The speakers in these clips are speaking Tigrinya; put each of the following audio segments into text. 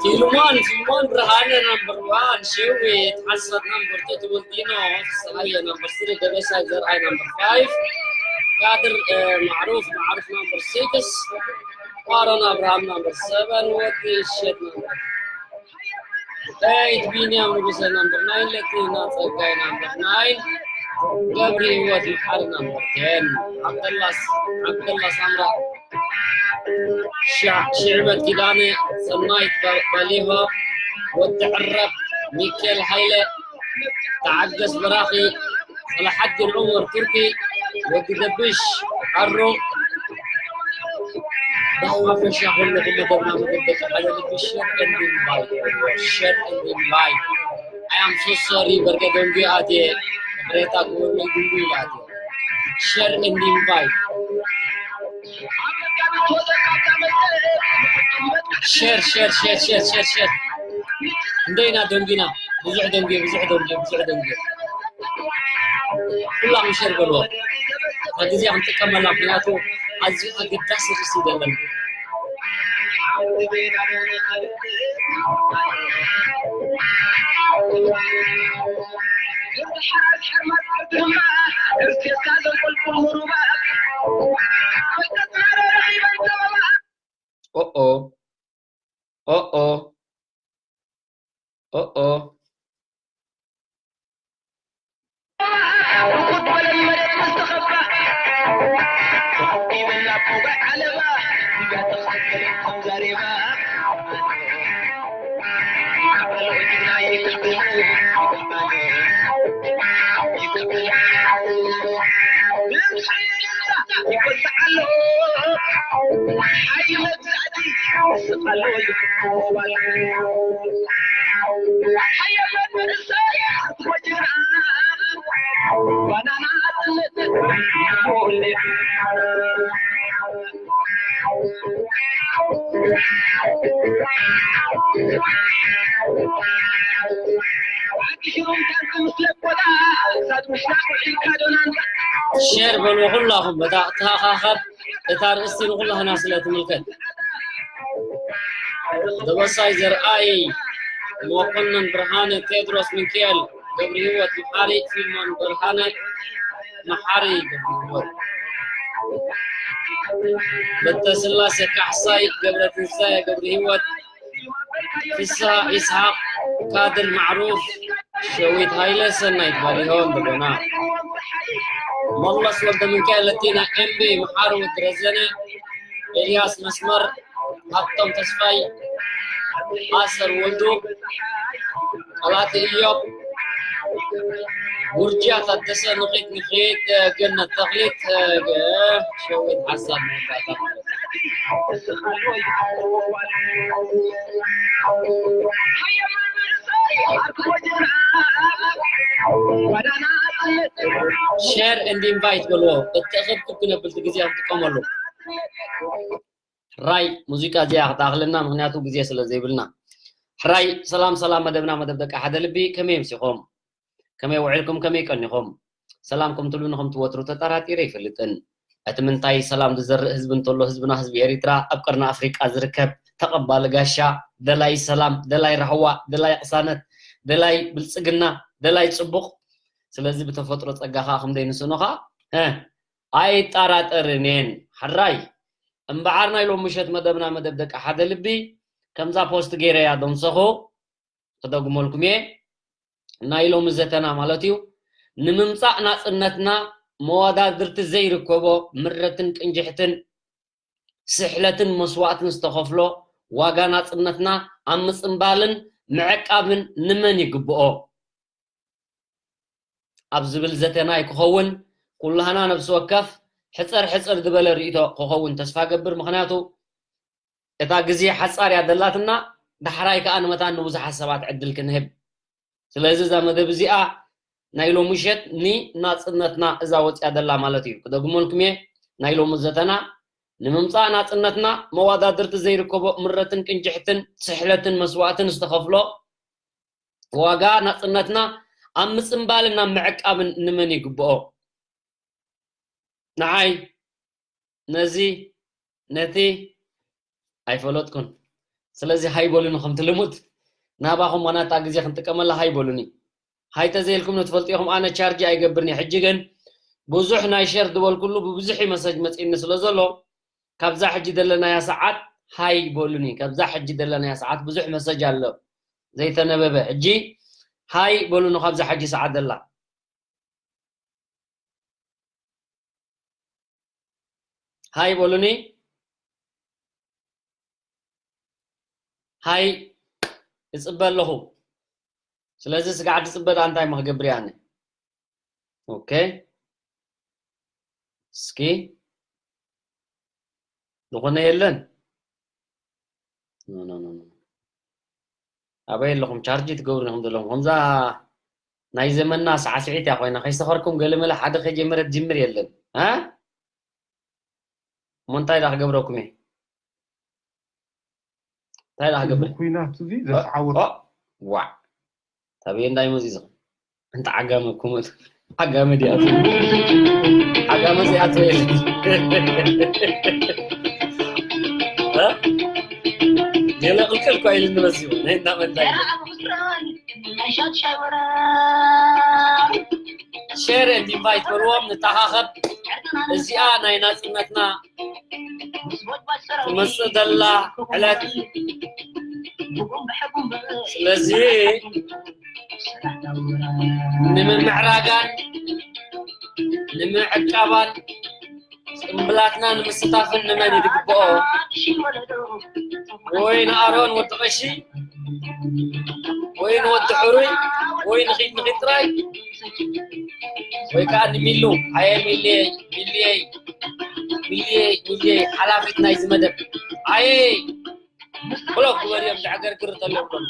ፊልሞን፣ ፊልሞን ብርሃነ number one፣ ሸዊት ሓሰር number two፣ ትውልዲኖ ፍስሃየ number three፣ ደበሳይ ዘርኣይ number five፣ ካድር፣ እ፣ ማዕሩፍ፣ ማዕሩፍ number six፣ ኣሮን ኣብርሃም number seven፣ ወዲ እሸት number eight፣ ቢንያም ንጉሰ number nine፣ ለቲና ጸጋይ number nine፣ ገብሪ ህይወት መሓሪ number ten፣ ዓብደላስ-፣ ዓብደላ ሳምራ፣ ሻ-፣ ሽዕበት ኪዳነ፣ ሰናይት ባ-፣ ባሊሆ፣ ወዲ ዕረብ፣ ሚካኤል ሃይለ፣ ተዓገስ በራኺ፣ ሰላሓዲን ዑመር ቱርኪ፣ ወዲ ደብሽ፣ ዓሮ፣ ብሓፈሻ ኩልኹም መደብና መደብ ደቂ ሓደ ልቢ፣ share and invite፣ share and invite። I am so sorry፣ በርገ ደንጉ ኣትየ፣ ይቕሬታ ግበሩለይ፣ ድንጉ ኢለ ኣትየ። Share and invite። Share፣ share፣ share። ክንደይና ደንጊና? ብዙሕ ደንጊ፣ ብዙሕ ደንጊ፣ ብዙሕ ደንጊ። ኩላኹም share በልዎ። እታ ግዜ ክንጥቀመላ፣ ምኽንያቱ ኣዝዩ ኣገዳሲ ርእሲ ዘለና። ኦኦ። ኦኦ። ኦኦ። ሸር በሉ ኩላኹም፣ እታ እትኸኻኸብ እታ ኣርእስቲ ንኹላህና ስለ ትምልከት። ደበሳይ ዘርኣይ፣ መኮንን ብርሃነ፣ ቴድሮስ ሚካኤል፣ ገብረ ህይወት መሓሪ፣ ፊልሞን ብርሃነ፣ መሓሪ ገብረ ህይወት፣ ለተስላሴ ካሕሳይ፣ ገብረ ትንሳኤ ገብረ ህይወት፣ ፍስሃ ይስሓቅ፣ ካድር ማዕሩፍ፣ ሸዊት ሃይለ፣ ሰናይት ባሪሆ፣ እንደገና መለስ ወልደ ሚካኤል፣ ለቲና ኤምቢ፣ መሓሪ ወዲ ረዘነ፣ ኤልያስ መስመር፣ ሃብቶም ተስፋይ፣ ኣሰር ወልዱ፣ ቀላቲ ኢዮብ፣ ውርጅያ ታደሰ፣ ንኺድ ንኺድ፣ ገነት ተኽሊት፣ ሸዊት ሓሳብ መወዳእታ ማለት እዩ። ሸር ኤንድ ኢንቫይት በልዎ። እትእኽብ ክብ ክነብል እቲ ግዜ ክንጥቀመሉ። ሕራይ ሙዚቃ እዚኣ ክትኣኽለና፣ ምኽንያቱ ግዜ ስለ ዘይብልና። ሕራይ ሰላም ሰላም፣ መደብና መደብ ደቂ ሓደ ልቢ፣ ከመይ ኣምሲኹም? ከመይ ውዒልኩም? ከመይ ቀኒኹም? ሰላም ከም ትብሉኒ ከም ትወትሩ ተጠራጢረ ኣይፈልጥን። እቲ ምንታይ ሰላም ዝዘርእ ህዝቢ እንተሎ ህዝብና ህዝቢ ኤሪትራ ኣብ ቀርኒ ኣፍሪቃ ዝርከብ ተቐባሊ ጋሻ፣ ደላይ ሰላም፣ ደላይ ራህዋ፣ ደላይ ቅሳነት፣ ደላይ ብልጽግና፣ ደላይ ጽቡቕ። ስለዚ ብተፈጥሮ ጸጋ ከኣ ከም ዘይንስእኖ ከኣ፣ እ፣ ኣይጠራጠርን እየን። ሕራይ እምበዓር ናይ ሎሚ ምሸት መደብና መደብ ደቂ ሓደ ልቢ ከምዛ ፖስት ገይረያ ደምሰኹ። ክደግመልኩም እየ። ናይ ሎሚ ዘተና ማለት እዩ፣ ንምምጻእ ናጽነትና መወዳድርቲ ዘይርከቦ ምረትን ቅንጅሕትን ስሕለትን መስዋእትን ዝተኸፍሎ ዋጋ ናጽነትና ኣብ ምጽንባልን ምዕቃብን ንመን ይግብኦ? ኣብ ዝብል ዘተና ክኸውን፣ ኩላህና ነፍሲ ወከፍ ሕጽር ሕጽር ዝበለ ርእይቶ ክኸውን ተስፋ ገብር። ምኽንያቱ እታ ግዜ ሓጻር እያ ደላትና፣ ዳሕራይ ከኣ ንመታን ንብዙሓት ሰባት ዕድል ክንህብ። ስለዚ እዛ መደብ እዚኣ ናይ ሎሚ ምሸት ንናጽነትና እዛ ወጽያ ዘላ ማለት እዩ። ክደግመልኩም እየ፣ ናይ ሎሚ ዘተና ንምምጻእ ናጽነትና መዋዳድርቲ ዘይርከቦ ምረትን ቅንጅሕትን ስሕለትን መስዋእትን ዝተኸፍሎ ዋጋ ናጽነትና ኣብ ምጽንባልን ኣብ ምዕቃብን ንመን ይግብኦ? ንዓይ፣ ነዚ፣ ነቲ ኣይፈለጥኩን። ስለዚ ሃይ በሉኒ፣ ከምቲ ልሙድ ናባኹም ዋናታ ግዜ ክንጥቀመላ ሃይ በሉኒ። ሃይ ተዘይልኩም ንትፈልጡ ኢኹም፣ ኣነ ቻርጅ ኣይገብርን እየ። ሕጂ ግን ብዙሕ ናይ ሸር ዝበልኩሉ ብብዙሕ እዩ መሰጅ መጺእኒ ስለ ዘሎ፣ ካብዛ ሕጂ ዘለናያ ሰዓት ሃይ በሉኒ። ካብዛ ሕጂ ዘለናያ ሰዓት ብዙሕ መሰጅ ኣሎ ዘይተነበበ። ሕጂ ሃይ በሉኒ ካብዛ ሕጂ ሰዓት ዘላ። ሃይ በሉኒ። ሃይ እጽበ ኣለኹ። ስለዚ ስጋዕ ትጽበ ደኣ እንታይ እሞ ክገብር እየ ኣነ? ኦኬ። እስኪ ዝኾነ የለን። ኖ፣ ኖ፣ ኖ፣ ኖ። ኣበይ ኣለኹም? ቻርጅ ትገብሩ ኢኹም ዘለኹም። ከምዛ ናይ ዘመንና ሳዕስዒት እያ ኮይና። ከይሰኸርኩም ገለመለ ሓደ ከጀመረ ትጅምር የለን። እ? እሞ እንታይ ደኣ ክገብረኩም እየ? እንታይ ደኣ ክገብር? እዚ ኲናት እዚ እ? ዘስዓወት እ? ዋዕ። ታበየ እንዳይ መዚዝኹም? እንተ ዓጋመ እኮ መ-፣ ዓጋመ ድያ ትብል? ዓጋመ እዚኣ ትብል። እ? ገለ ቅልቅል እኳ ኢሉኒ መሲሉ። ናይ እንዳመንታይ? ሸር ኤንድ ኢንቫይት በልዎም፣ ንተኻኸብ። እዚኣ ናይ ናጽነትና ትመጽእ ዘላ ዕለት። ስለዚ ንምምዕራጋን ንምዕቃባን ጽምብላትና ንምስታፍን ንመን እዩ ዝግብኦ? ወይ ንኣሮን ወዲ ቀሺ፣ ወይ ንወዲ ሕሩይ፣ ወይ ንኺድ ንኺድ ጥራይ፣ ወይ ከዓ ንሚሉ። ኣየ ሚልየይ፣ ሚልየይ፣ ሚልየይ፣ ሚልየይ፣ ሓላፊት ናይዚ መደብ። ኣየ ብሎክ ግበርዮም፣ ዘዕገርግር ተሎ ብሎክ።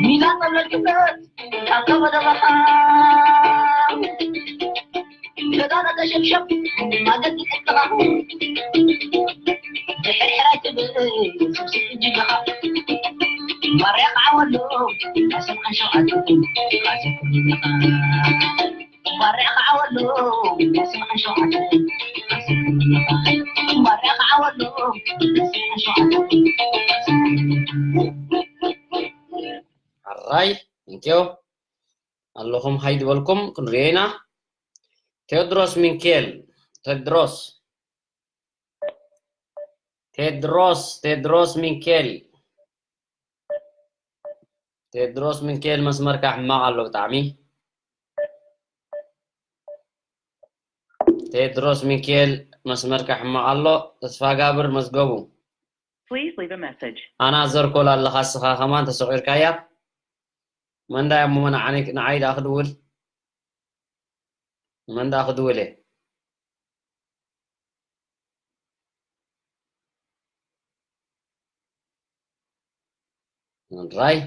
ሚዛን መመልክነት ካብ ከበደ በኻ ገዳመ ተሸብሸብ ማለት ይቀጥላኹ። ድሕርሕር ኣይትብል ስብስብ እጅግኻ። ባርያ ከዓ ወሎ ሰብዓን ሸውዓተን ኣዘክሩልኻ። ባርያ ከዓ ወሎ ሰብዓን ሸውዓተን ኣዘክሩልኻ። ባርያ ከዓ ወሎ ሰብዓን ሸውዓተን ኣዘክሩልኻ። ኣራይ፣ ቴንኪዩ። ኣለኹም ሃይ ዝበልኩም ክንሪኦ ኢና። ቴድሮስ ሚንኬል፣ ቴድሮስ። ቴድሮስ፣ ቴድሮስ ሚንኬል። ቴድሮስ ሚንኬል መስመርካ ሕማቕ ኣሎ ብጣዕሚ። ቴድሮስ ሚንኬል መስመርካ ሕማቕ ኣሎ። ተስፋጋብር መዝገቡ። Please leave a message. ኣናዘር ኮል ኣለኻ እስኻ ከማን ተሰቒርካያ። መን ዳኣ እሞ ንዓኒ-፣ ንዓይ ዳኣ ክድውል? መን ዳኣ ክድውል እየ? ራይ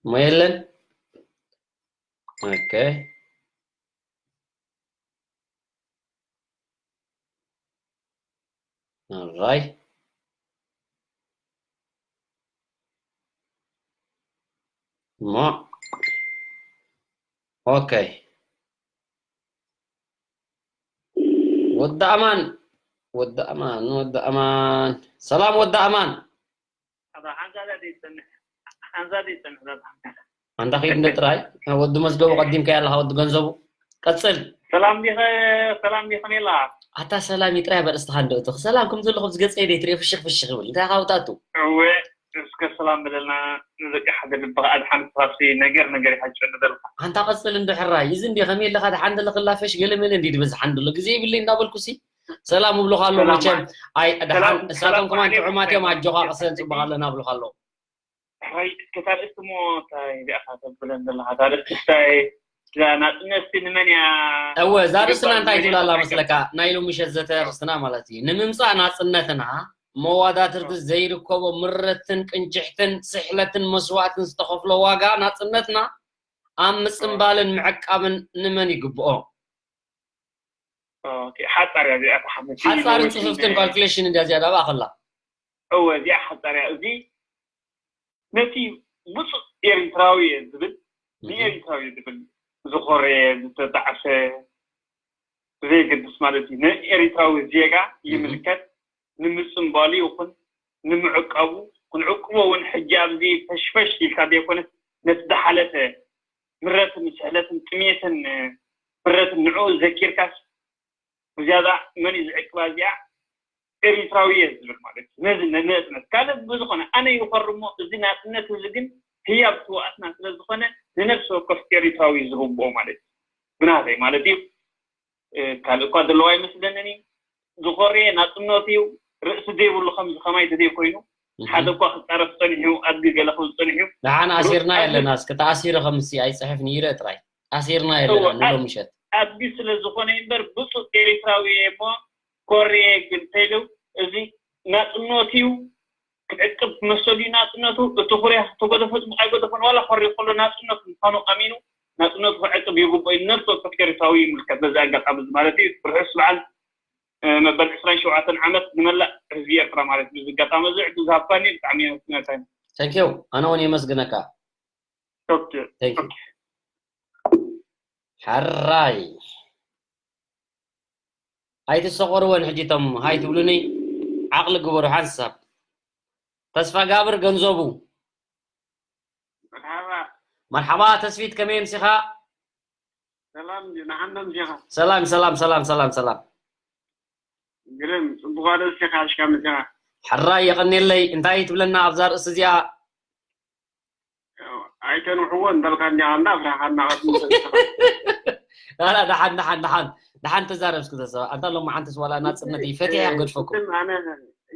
ሞ የለን። ኦኬ። ራይ ሞ ኦኬ። ወዲ ኣማን፣ ወዲ ኣማን፣ ወዲ ኣማን። ሰላም ወዲ ኣማን። ኣባ ሓንሳብ ዘይጸንሕ፣ ሓንሳብ ዘይጸንሕ ዘላ። ኣንታ ኺድ እንደ ጥራይ፣ ወዲ መዝገቡ ቀዲምካ ያለኻ፣ ወዲ ገንዘቡ። ቀጽል። ሰላም ዲኸ፣ ሰላም ዲኸ ሜላ? ኣታ ሰላም ይጥራይ በርእስትኻ እንደ እትኽ። ሰላም ከም ዘለኹ ዝገጸ ደይ ትርኢ ፍሽኽ ፍሽኽ ይብል። እንታይ ኢኻ ውጣቱ? እወ፣ እስከ ሰላም በለልና፣ ንደቂ ሓደ ልብኻ ኣድሓን፣ ካብሲ ነገር ነገር ኢኻ ትጨኑ ዘለኻ። ኣንታ ቀጽል እንዶ ሕራይ፣ እዚ እንዲ ከመይ ኣለኻ? ደሓን ዘለኽላ ፈሽ ገለ መለ እንዲ ዝበዝሓ እንድሎ። ግዜ ይብለይ እንዳበልኩሲ፣ ሰላም እብሉኻ ኣለዉ ሰላም መቸም። ማን? ኣይ፣ ደሓን፣ ሰላም፣ ንሳቶም ሰላም ከማን ማን ጥዑማት እዮም፣ ይብለካ? ኣጆኻ ቅሰን፣ ጽቡቕ ኣለና እብሉኻ ኣለዉ። ሕራይ፣ እስከ እታ ርእስቲ እሞ እንታይ እዚኣ ኢኻ ተብለን ዘለኻ? እታ ርእስቲ እንታይ? እዛ ናጽነትሲ ንመን እያ እወ፣ እዛ ርእስትና ዝግባእ እንታይ ንመን ትብል እያ ኣላ ተባሂላ? መስለካ? ናይ ሎሚ ምሸት ዘተ ርእስትና ማለት እዩ። ንምምጻእ ናጽነትና መዋዳትርቲ ዘይርከቦ ምረትን ቅንጭሕትን ስሕለትን መስዋእትን ዝተኸፍሎ ዋጋ ናጽነትና ኣብ ምጽንባልን ምዕቃብን ንመን ይግብኦ? ኦኬ፣ ሓጻር እያ እዚኣ፣ ተሓመሲ ሓጻርን ይመውት ጽፍፍትን ን-፣ ካልኩሌሽን እንድያ እዚኣ ዳባ ኣኸላ። እወ፣ እዚኣ ሓጻር እያ። እዚ ነቲ ብጹእ ኤርትራዊ እየ ዝብል፣ እህ። ንኤርትራዊ እየ ዝብል ዝኾረየ፣ ዝተጣዕሰ፣ ብዘየገድስ ማለት እዩ። ንኤርትራዊ ዜጋ እህ። ይምልከት፣ ንምጽንባሉ ይኹን ንምዕቃቡ፣ ክንዕቅቦ እውን ሕጂ ኣብዚ ፈሽፈሽ ኢልካ ዘይኮነስ፣ ነቲ ዝሓለፈ ምረትን ስሕለትን ጥሜትን ምረትን ንዕኡ ዘኪርካስ፣ ብዝያዳ መን እዩ ዝዕቅባ እዚኣ? ኤርትራዊ እየ ዝብል ማለት እዩ። ነዚ ነነጽነት ካልእ ብዝኾነ ኣነ ይኾር እሞ፣ እዚ ናጽነት እዚ ግን ህያብ ስውኣትና ስለ ዝኾነ፣ ንነፍሲ ወከፍ ኤርትራዊ ዝግብኦ ማለት እዩ። ብናተይ ማለት እዩ። እ፣ ካልእ እኳ ዘለዎ ኣይመስለንን እዩ። ዝኾርየ ናጽነቱ እዩ። ርእሲ ዘይብሉ ከምዚ ከማይ ተዘይኮይኑ፣ እህ። ሓደ እኳ ክጻረፍ ጸኒሑ፣ ኣድጊ ገለ ክብል ጸኒሑ። ደሓን ኣሲርና ርእሱ የለና፣ እስከ ተኣሲሩ ከምሲ ኣይጽሕፍ ንይረ ጥራይ። ኣሲርና የለና እወ፣ ንሎ ኣብ-፣ ምሸት። ኣድጊ ስለ ዝኾነ እምበር፣ ብጹእ ኤርትራዊ እየ እሞ፣ ኮርየ ግን ተይሉ፣ እዚ ናጽነቱ እዩ። ክዕቅብ መሰሉ እዩ ናጽነቱ። እቲ ኩርያ ተገደፎ ጽቡቕ ኣይገደፎን፣ ዋላ ኮርዩ ከሎ ናጽነቱ ምዃኑ ኣሚኑ፣ ናጽነቱ ክዕቅብ ይግብኦ እዩ። ነፍሲ ወከፍ ኤርትራዊ ይምልከት በዚ ኣጋጣሚ እዚ ማለት እዩ። ርሑስ በዓል፣ እ፣ መበል ዕስራን ሸውዓተን ዓመት ንመላእ ህዝቢ ኤርትራ ማለት እዩ። በዚ ኣጋጣሚ እዚ ዕድል ዝሃብካኒ ብጣዕሚ እየ መስግነካ። Thank you። ኣነ እውን የመስግነካ። ኦኬ። Thank you። ኦኬ። ሕራይ። ኣይትሰቆርወን ሕጂ እቶም ሃይ ትብሉኒ፣ ዓቕሊ ግበሩ ሓንሳብ። ተስፋ ጋብር ገንዘቡ። መርሓባ። መርሓባ ተስፊት፣ ከመይ ኣምሲኻ? ሰላም ድዩ? ንሓና ኣምሲኻ? ሰላም፣ ሰላም፣ ሰላም፣ ሰላም፣ ሰላም። ግርም፣ ጽቡቕ ኣርእስቲ ኢኻ ሓዝካ መጺኻ። ሕራይ የቐንየለይ። እንታይ ትብለና ኣብዛ ርእሲ እዚኣ? ኣይተንውሕዎ እንዳልካ እንዲኻ እንዳፍራኻ እናቐድም ተዝተኻ። ኣላ፣ ደሓን፣ ደሓን፣ ደሓን፣ ደሓን ተዛረብ እስኪ ተሰባ። ኣንታ ሎሚ ዓንተስ ዋላ ናጽነት እዩ። ፈትያ እየ ክገድፈኩም። ቅድም ኣነ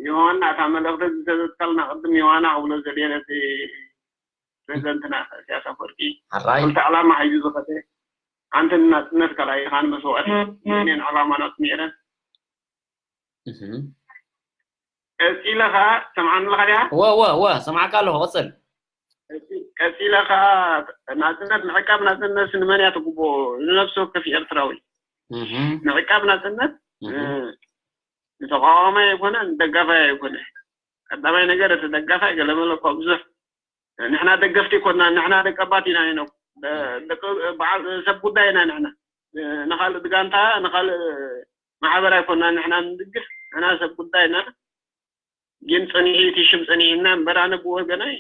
ዮሃና እታ መልእኽቲ ዝተዘትካልና ቅድም ዮሃና ክብሎ ዘድየ ነቲ ፕሬዚደንትና ኢሳያስ ኣፈወርቂ ሕራይ። ክልተ ዕላማ ሒዙ ዝኸደ፣ ሓንቲ ንናጽነት፣ ካልኣይ ከዓ ንመስዋእቲ። እዚኤን ዕላማናት ነይረን። እህ። ቀጺለ ኸኣ፣ ሰምዓኒ ኣለኻ ዲኻ? እወ፣ እወ፣ እወ፣ ሰምዓካ ኣለኹ፣ ቀጽል። ቀጺ-፣ ቀጺለ ኸኣ፣ ናጽነት፣ ምዕቃብ ናጽነትስ ንመን እያ ትግብኦ? ንነፍሲ ወከፍ ኤርትራዊ። እህ። ምዕቃብ ናጽነት፣ እህ። እ፣ ንተቃዋማይ ኣይኮነ፣ ንደጋፋይ ኣይኮነ። ቀዳማይ ነገር፣ እቲ ደጋፋይ ገለመለ እኳ ብዙሕ ንሕና ደገፍቲ ኣይኮናን፣ ንሕና ደቀባት ኢና ኢሎም። ደ-፣ ደቂ-፣ በዓል ሰብ ጉዳይ ኢና ንሕና። ንኻልእ ጋንታ፣ ንኻልእ ማሕበር ኣይኮናን ንሕና ንድግፍ፣ ንሕና ሰብ ጉዳይ ኢና። ግን ጸኒሑ፣ እቲ ሽም ጸኒሑና እምበር፣ ኣነ ብወገነይ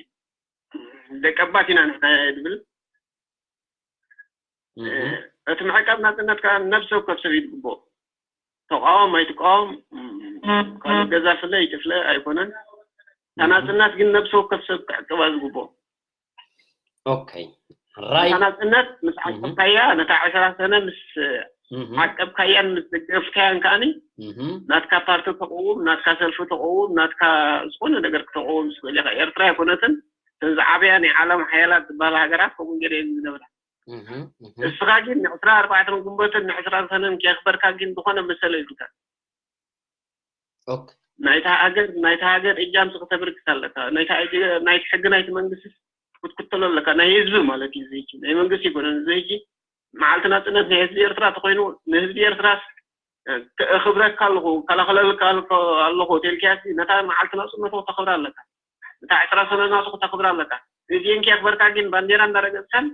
ደቀባት ኢና ንሕና እየ ዝብል። እህ። እቲ ምዕቃብ ናጽነት ከኣ ነብሲ ወከፍ ሰብ እዩ ዝግብኦ። ተቃወም ኣይትቃወም፣ ካልእ ገዛ ፍለ ይጭፍለ ኣይኮነን። እታ ናጽነት ግን ነብሲ ወከፍ ሰብ ክዕቅባ ዝግብኦ። ኦኬ። ራይ። እታ ናጽነት ምስ እህ። ዓቀብካያ፣ ነታ ዕስራ ሰነ ምስ እህ። ዓቀብካያን ምስ ደገፍካያን ከኣኒ እህ። ናትካ ፓርቲ ተቐውም፣ ናትካ ሰልፊ ተቐውም፣ ናትካ ዝኾነ ነገር ክተቐውም ትኽእል ኢኻ። ኤርትራ ኣይኮነትን፣ እተን ዝዓበያ ናይ ዓለም ሓያላት ዝበሃላ ሃገራት ከምኡ ገይረን ዝነብራ። እህ፣ እህ። እስኻ ግን ንዕስራ ኣርባዕተን ግንቦትን ንዕስራ ሰነን ከየኽበርካ ግን ዝኾነ መሰለ የብልካን። ናይታ ሃገር ናይታ ሃገር እጃምስ ክተብርክት ኣለካ። ናይታ ናይቲ ሕጊ ናይቲ መንግስቲ ክትክተሎ ኣለካ። ናይ ህዝቢ ማለት እዩ። እዚ ናይ መንግስቲ ይኮነን። እዚ መዓልቲ ናፅነት ናይ ህዝቢ ኤርትራ ተኮይኑ ንህዝቢ ኤርትራስ ክብረካ ኣለኹ፣ ከላኸለልካ ኣለኹ ተልክያሲ ነታ መዓልቲ ናፅነቱ ክተኽብራ ኣለካ። እታ ዕስራ ሰነ ናቱ ክተኽብራ ኣለካ። እዚን ከየኽበርካ ግን ባንዴራ እንዳረገፅካን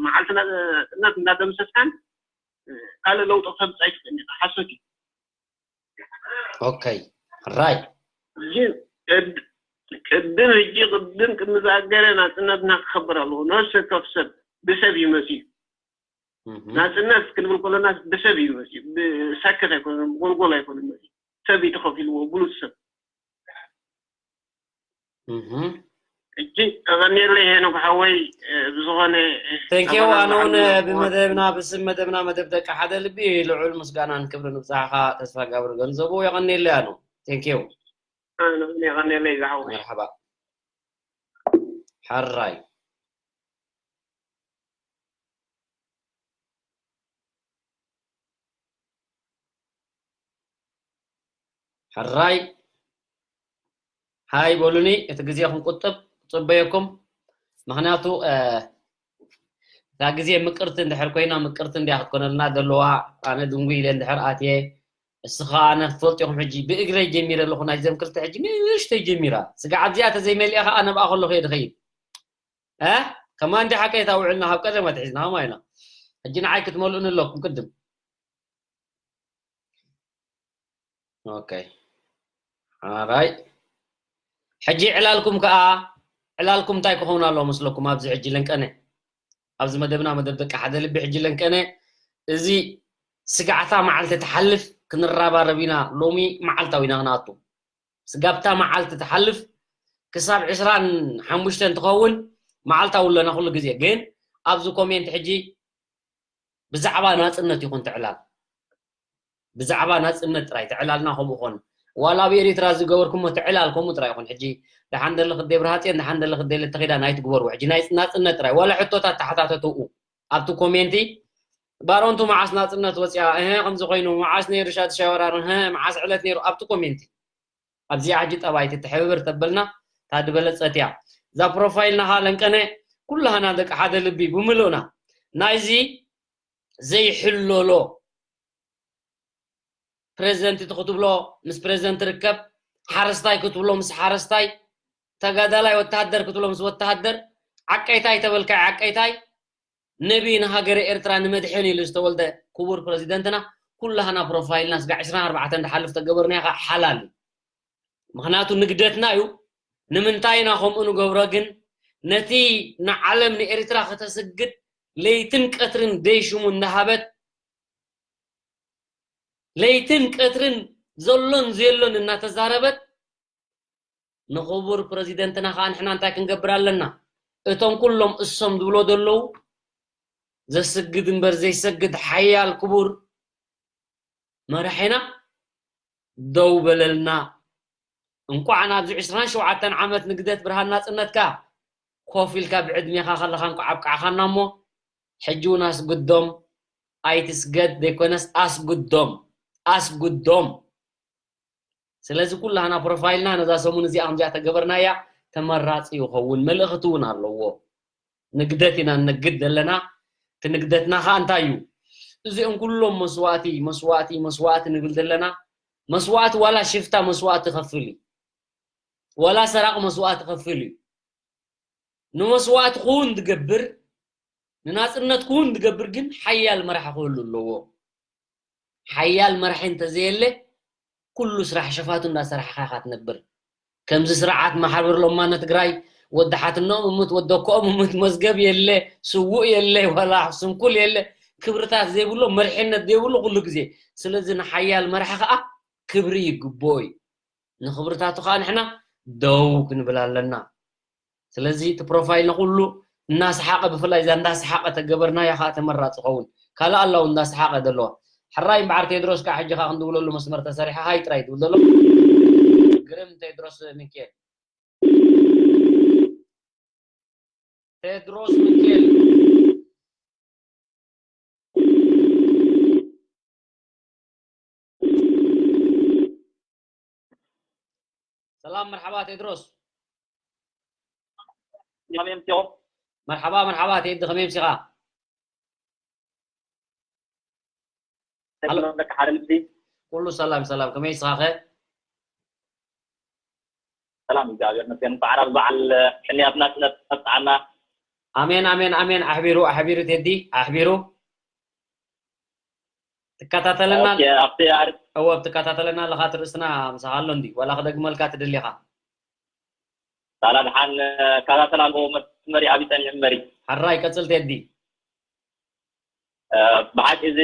መዓልቲ ናፅነት እንዳደምሰስካን ካልእ ለውጢ ክተምፅእ ኣይትኽእልን ኢኻ። ሓሶት እዩ። ኦኬ ራይ ግን ቅድም ሕጂ ቅድም ቅድሚ ዝኣገረ ናፅነትና ክኸብር ኣለዎ። ነፍሲ ከፍ ሰብ ብሰብ እዩ መፅዩ። ናፅነት ክንብል ከለና ብሰብ እዩ መፅዩ። ብሳክት ኣይኮነን፣ ብጎልጎል ኣይኮነን መፅዩ። ሰብ እዩ ተኸፊልዎ፣ ብሉፅ ሰብ። እጂ ተቐኒየለይ ሄኖክ ሓወይ። ብዝኾነ ቴንኪው ኣነ እውን ብመደብና ብስም መደብና መደብ ደቂ ሓደ ልቢ ልዑል ምስጋናን ክብርን ንብፃሕኻ ተስፋ ጋብር ገንዘቡ የቐኒየለይ ኣኑ ቴንኪው የቐኒየለይ ዝሓወይ መርሓባ ሓራይ ሕራይ ሃይ በሉኒ፣ እቲ ግዜ ክንቁጥብ ክጽበየኩም። ምኽንያቱ እታ ግዜ ምቅርቲ እንድሕር ኮይና ምቅርቲ እንድያ ክትኮነልና ዘለዋ። ኣነ ድንጉ ኢለ እንድሕር ኣትየ፣ እስኻ ኣነ ክትፈልጡ ኢኹም። ሕጂ ብእግረይ ጀሚረ ኣለኹ፣ ናይዘም ክልተ ሕጂ ንእሽተይ ጀሚራ። ስጋዕ ኣብዚኣ ተዘይመሊኣ ኸዓ ነብኣ ከለኹ እየ ድኸይድ። ከማን ዲሓ ከይታ ውዕልና ካብ ቀደም ኣትሒዝና ኸማ ኢና። ሕጂ ንዓይ ክትመልኡኒ ኣለኩም ቅድም። ኦኬ ኣራይ ሕጂ ዕላልኩም ከኣ ዕላልኩም እንታይ ክኸውን ኣለዎ መስለኩም? ኣብዚ ሕጂ ለንቀነ ኣብዚ መደብና መደብ ደቂ ሓደ ልቢ ሕጂ ለንቀነ እዚ ስጋዕታ መዓልቲ ትሓልፍ ክንረባረብ ኢና። ሎሚ መዓልታዊ ኢና ክንኣቱ ስጋብታ መዓልቲ ትሓልፍ ክሳብ ዕስራን ሓሙሽተን ትኸውን መዓልታዊ ኣለና ኩሉ ግዜ። ግን ኣብዚ ኮሜንት ሕጂ ብዛዕባ ናፅነት ይኹን ትዕላል ብዛዕባ ናፅነት ጥራይ ትዕላልና ከምኡ ኾን ዋላ ኣብ ኤሪትራ ዝገበርኩሞ ትዕላል ከምኡ ጥራይ ይኹን። ሕጂ ደሓን ደለ ክደ ብርሃፅየን ደሓን ደለ ክደ ለተኺዳን ኣይትግበርዎ። ሕጂ ናይ ናፅነት ጥራይ ዋላ ሕቶታት ተሓታተትኡ ኣብቲ ኮሜንቲ ባሮንቱ መዓስ ናፅነት ወፅያ እህ ከምዚ ኮይኑ መዓስ ነይሩ ሻድሻይ ወራር እህ መዓስ ዕለት ነይሩ ኣብቲ ኮሜንቲ ኣብዚኣ ሕጂ ጠባይ ትትሕብብር ተበልና እታ ዝበለፀት እያ። እዛ ፕሮፋይልና ኸዓ ለንቀነ ኩላህና ደቂ ሓደ ልቢ ብምልእና ናይዚ ዘይሕለሎ ፕሬዝደንት እቲ ክትብሎ ምስ ፕሬዝደንት ርከብ ሓረስታይ ክትብሎ ምስ ሓረስታይ ተጋዳላይ ወተሃደር ክትብሎ ምስ ወተሃደር ዓቀይታይ ተበልካይ ዓቀይታይ ነቢ ንሃገረ ኤርትራ ንመድሕን ኢሉ ዝተወልደ ክቡር ፕረዚደንትና ኩላህና ፕሮፋይልና ስጋ ዕስራን ኣርባዕተን ድሓልፍ ተገበርናዮ ከዓ ሓላል እዩ። ምኽንያቱ ንግደትና እዩ። ንምንታይ ኢና ከምኡ ንገብሮ ግን ነቲ ንዓለም ንኤርትራ ከተስግድ ለይትን ቀትርን ደይሽሙ እናሃበት ለይትን ቀትርን ዘሎን ዘየሎን እናተዛረበት ንኽቡር ፕረዚደንትና ከዓ ንሕና እንታይ ክንገብር ኣለና? እቶም ኩሎም እሶም ዝብሎ ዘለዉ ዘስግድ እምበር ዘይሰግድ ሓያል ክቡር መራሒና ደው በለልና። እንቋዕ ናብዚ ዕስራን ሸውዓተን ዓመት ንግደት ብርሃን ናጽነትካ ኮፍ ኢልካ ብዕድሜኻ ከለኻ እንቋዕ ኣብቃዕኻና እሞ ሕጂ እውን ኣስግዶም ኣይትስገድ ዘይኮነስ ኣስግዶም ኣስግዶም ስለዚ ኩላህና ፕሮፋይልና ነዛ ሰሙን እዚኣ ከምዚኣ ተገበርናያ ተመራፂ ይኸውን መልእኽቲ እውን ኣለዎ ንግደት ኢና ንነግድ ዘለና እቲ ንግደትና ከዓ እንታይ እዩ እዚኦም ኩሎም መስዋእቲ መስዋእቲ መስዋእቲ ንብል ዘለና መስዋእቲ ዋላ ሽፍታ መስዋእቲ ከፍል እዩ ዋላ ሰራቂ መስዋእቲ ከፍል እዩ ንመስዋእቲ ክውን ዝገብር ንናፅነት ክውን ዝገብር ግን ሓያል መራሒ ክህሉ ኣለዎ ሓያል መራሒ እንተዘየለ ኩሉ ስራሕ ሸፋቱ እንዳሰራሕኻ ኢኻ ትነብር ከምዚ ስርዓት ማሕበር ሎማ ንትግራይ ወዲ ሓትኖም እሙት ወዲ ኣኮኦም እሙት መዝገብ የለ ስውእ የለ ዋላ ስንኩል የለ ክብርታት ዘይብሎ መሪሕነት ዘይብሉ ኩሉ ግዜ ስለዚ ንሓያል መራሒ ከዓ ክብሪ ይግብኦ እዩ ንኽብርታቱ ከዓ ንሕና ደው ክንብል ኣለና ስለዚ እቲ ፕሮፋይልና ኩሉ እናሰሓቐ ብፍላይ እዛ እንዳሰሓቐ ተገበርናያ ከዓ ተመራፂ ኸውን ካልእ ኣላው እንዳሰሓቐ ዘለዋ ሕራይ እምበዓር ቴድሮስ ከዓ ሕጂ ከዓ ክንድውለሉ መስመር ተሰሪሐ ሃይ ጥራይ ትብል ዘሎ ግርም ቴድሮስ ሚካኤል ቴድሮስ ሚካኤል ሰላም፣ መርሓባ ቴድሮስ። ከመይ ኣምሲኹም? መርሓባ፣ መርሓባ ቴዲ፣ ከመይ ኣምሲኻ? ሰላም ደቂ ሓደ ልቢ። ኩሉ ሰላም ሰላም፣ ከመይ ንስኻ ኸ? ሰላም እግዚኣብሔር ይመስገን። በዓል በዓል ቅንያት ናጽነት ኣብጽሓና። ኣሜን ኣሜን ኣሜን። ኣሕቢሩ ኣሕቢሩ ቴዲ ኣሕቢሩ። ትከታተለና ኦኬ፣ ኣብቲ ኣር- እወ ትከታተለና ኣለኻ። ትርእስና ምሳኻ ኣሎ እንዲ ወላ ክደግመልካ ትደሊ ኢኻ? ሳላ ድሓን ከታተላ ኣለዎ መስመሪ ኣብይ ጸኒሑ እምበሪ። ሓራይ ቀጽል ቴዲ። እ፣ ብሓቂ እዚ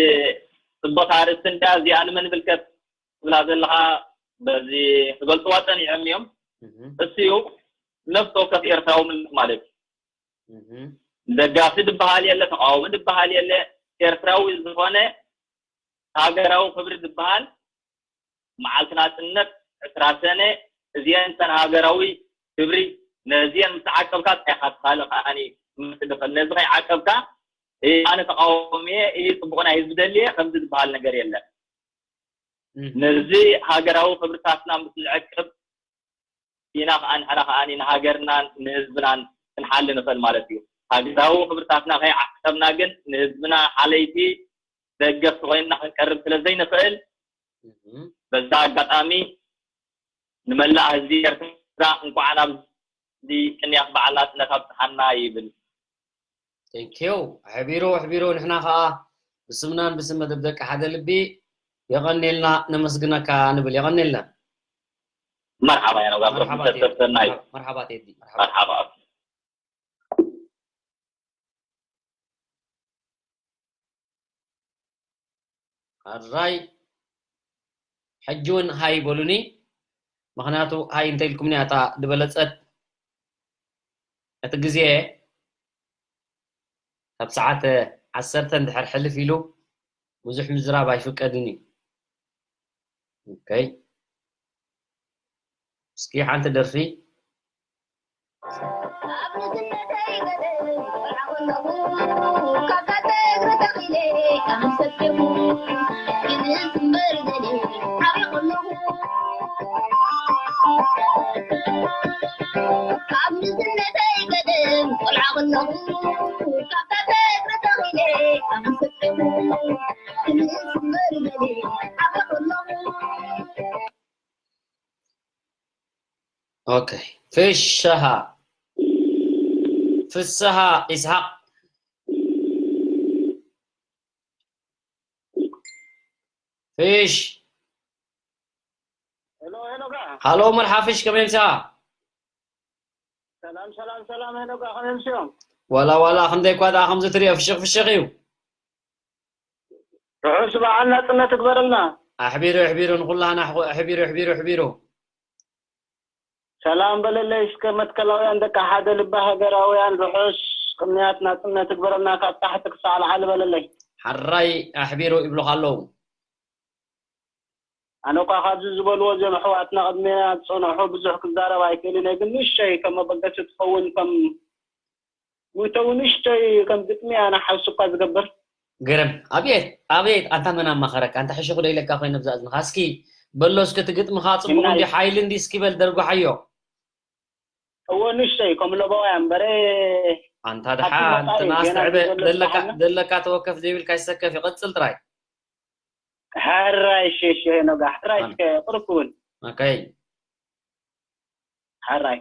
ጽቡቅ ኣርእስቲ እንዳ እዚኣ ንመን ይምልከት ትብላ ዘለኻ በዚ ክገልጽዋ ጸኒሖም እዮም። እህ፣ እሱ እዩ ነፍሲ ወከፍ ኤርትራዊ ምልክ ማለት እዩ። እህ፣ ደጋፊ ዝበሃል የለ፣ ተቃዋሚ ዝበሃል የለ። ኤርትራዊ ዝኾነ ሃገራዊ ክብሪ ዝበሃል መዓልቲ ናጽነት ዕስራ ሰነ እዚአን እተን ሃገራዊ ክብሪ ነዚአን ምስ ዓቀብካ እንታይ ኢኻ ካልእ ከዓኒ ክመጽእ ዝኽእል? ነዚ ከይዓቀብካ እ፣ ኣነ ተቃዋሚ እየ፣ እ፣ ጽቡቕ ናይ ህዝቢ ደሊ እየ ከምዚ ዝበሃል ነገር የለን። እህ፣ ነዚ ሃገራዊ ክብርታትና ምስ ንዕቅብ ኢና ከዓ ንሕና ከዓ ንሃገርናን ንህዝብናን ክንሓሊ ንኽእል ማለት እዩ። ሃገራዊ ክብርታትና ከይዓቀብና ግን ንህዝብና ሓለይቲ ደገፍቲ ኮይንና ክንቀርብ ስለ ዘይንኽእል እህ፣ በዛ ኣጋጣሚ ንመላእ ህዝቢ ኤርትራ እንኳዕ ናብ እዚ ቅንያት በዓል ናጽነት ኣብጽሓና ይብል። ቴንኪዩ። ኣሕቢሩ ኣሕቢሩ። ንሕና ከዓ ብስምናን ብስም መደብ ደቂ ሓደ ልቢ የቐኔልና ነመስግነካ ንብል። የቐኔልና። መርሓባ ያነው ጋብሮ መርሓባ ቴዲ። ሰሰናይ መርሓባ ቴዲ። መርሓባ። መርሓባ። ኣራይ ሕጂ እውን ሃይ በሉኒ። ምኽንያቱ ሃይ እንተኢልኩምኒ እታ ዝበለጸት እቲ ግዜ ካብ ሰዓት ዓሰርተ እንድሕር ሕልፍ ኢሉ ብዙሕ ምዝራብ ኣይፍቀድን እዩ። ኦኬ፣ እስኪ ሓንቲ ደርፊ። ኦኬ፣ ፍሽሃ ፍስሃ ኢስሓቅ። ፍሽ ሄሎ ሄኖጋ። ሃሎ፣ መርሓ ፍሽ፣ ከመይ ምሳኻ? ሰላም ሰላም ሰላም ሄኖጋ፣ ከመይ ምሲዮም? ዋላ ዋላ ክንደይ እኳ ደኣ ከምዚ ትሪኦ ፍሽኽ ፍሽኽ እዩ። ርሑስ በዓል ናጽነት ትግበረልና። ኣሕቢሩ ኣሕቢሩ ንኹላህና ኣሕቢሩ ኣሕቢሩ ኣሕቢሩ። ሰላም በለለይ እስከ መትከላውያን ደቂ ሓደ ልቢ ሃገራውያን፣ ርሑስ ቅንያት ናጽነት ትግበረልና ካብ ታሕቲ ክሳዕ ላዕሊ በለለይ። ሓራይ ኣሕቢሩ ይብሉኻ ኣለዉ። ኣነ እኳ ካብዚ ዝበልዎ እዚኦም ኣሕዋትና ቅድሚና ዝጸንሑ ብዙሕ ክዛረብ ኣይክእልን እየ፣ ግን ንእሽተይ ከም መበገሲ ትኸውን ከም መእተዊ ንእሽተይ ከም ግጥሚ ኣነ ሓውሲ እኳ ዝገብር። ገረም ኣብየት ኣብየት ኣንታ መን ኣማኸረካ ኣንታ ሕሽኹ ዶ ኢለካ ኮይነ ብዛ እዝንኻ እስኪ በሎ እስኪ እቲ ግጥምኻ ጽቡቕ ግናይ። እንዲ ሓይሊ እንዲ እስኪ በል ደርጉሓዮ እዎ ንእሽተይ ከም ለበዋያ እምበረ ኣንታ ኣብቲ ደሓን መጻኢ ትናስ ገና ትዕበ ዘሎ ዘለካ ዝሓና። ዘለካ ተወከፍ ዘይብልካ ይሰከፍ ይቐጽል ጥራይ ሕራይ ሸሸ ሄኖጋ ሕራይ ኣን- እስከ ቅርኩ እውን ኦከይ ሕራይ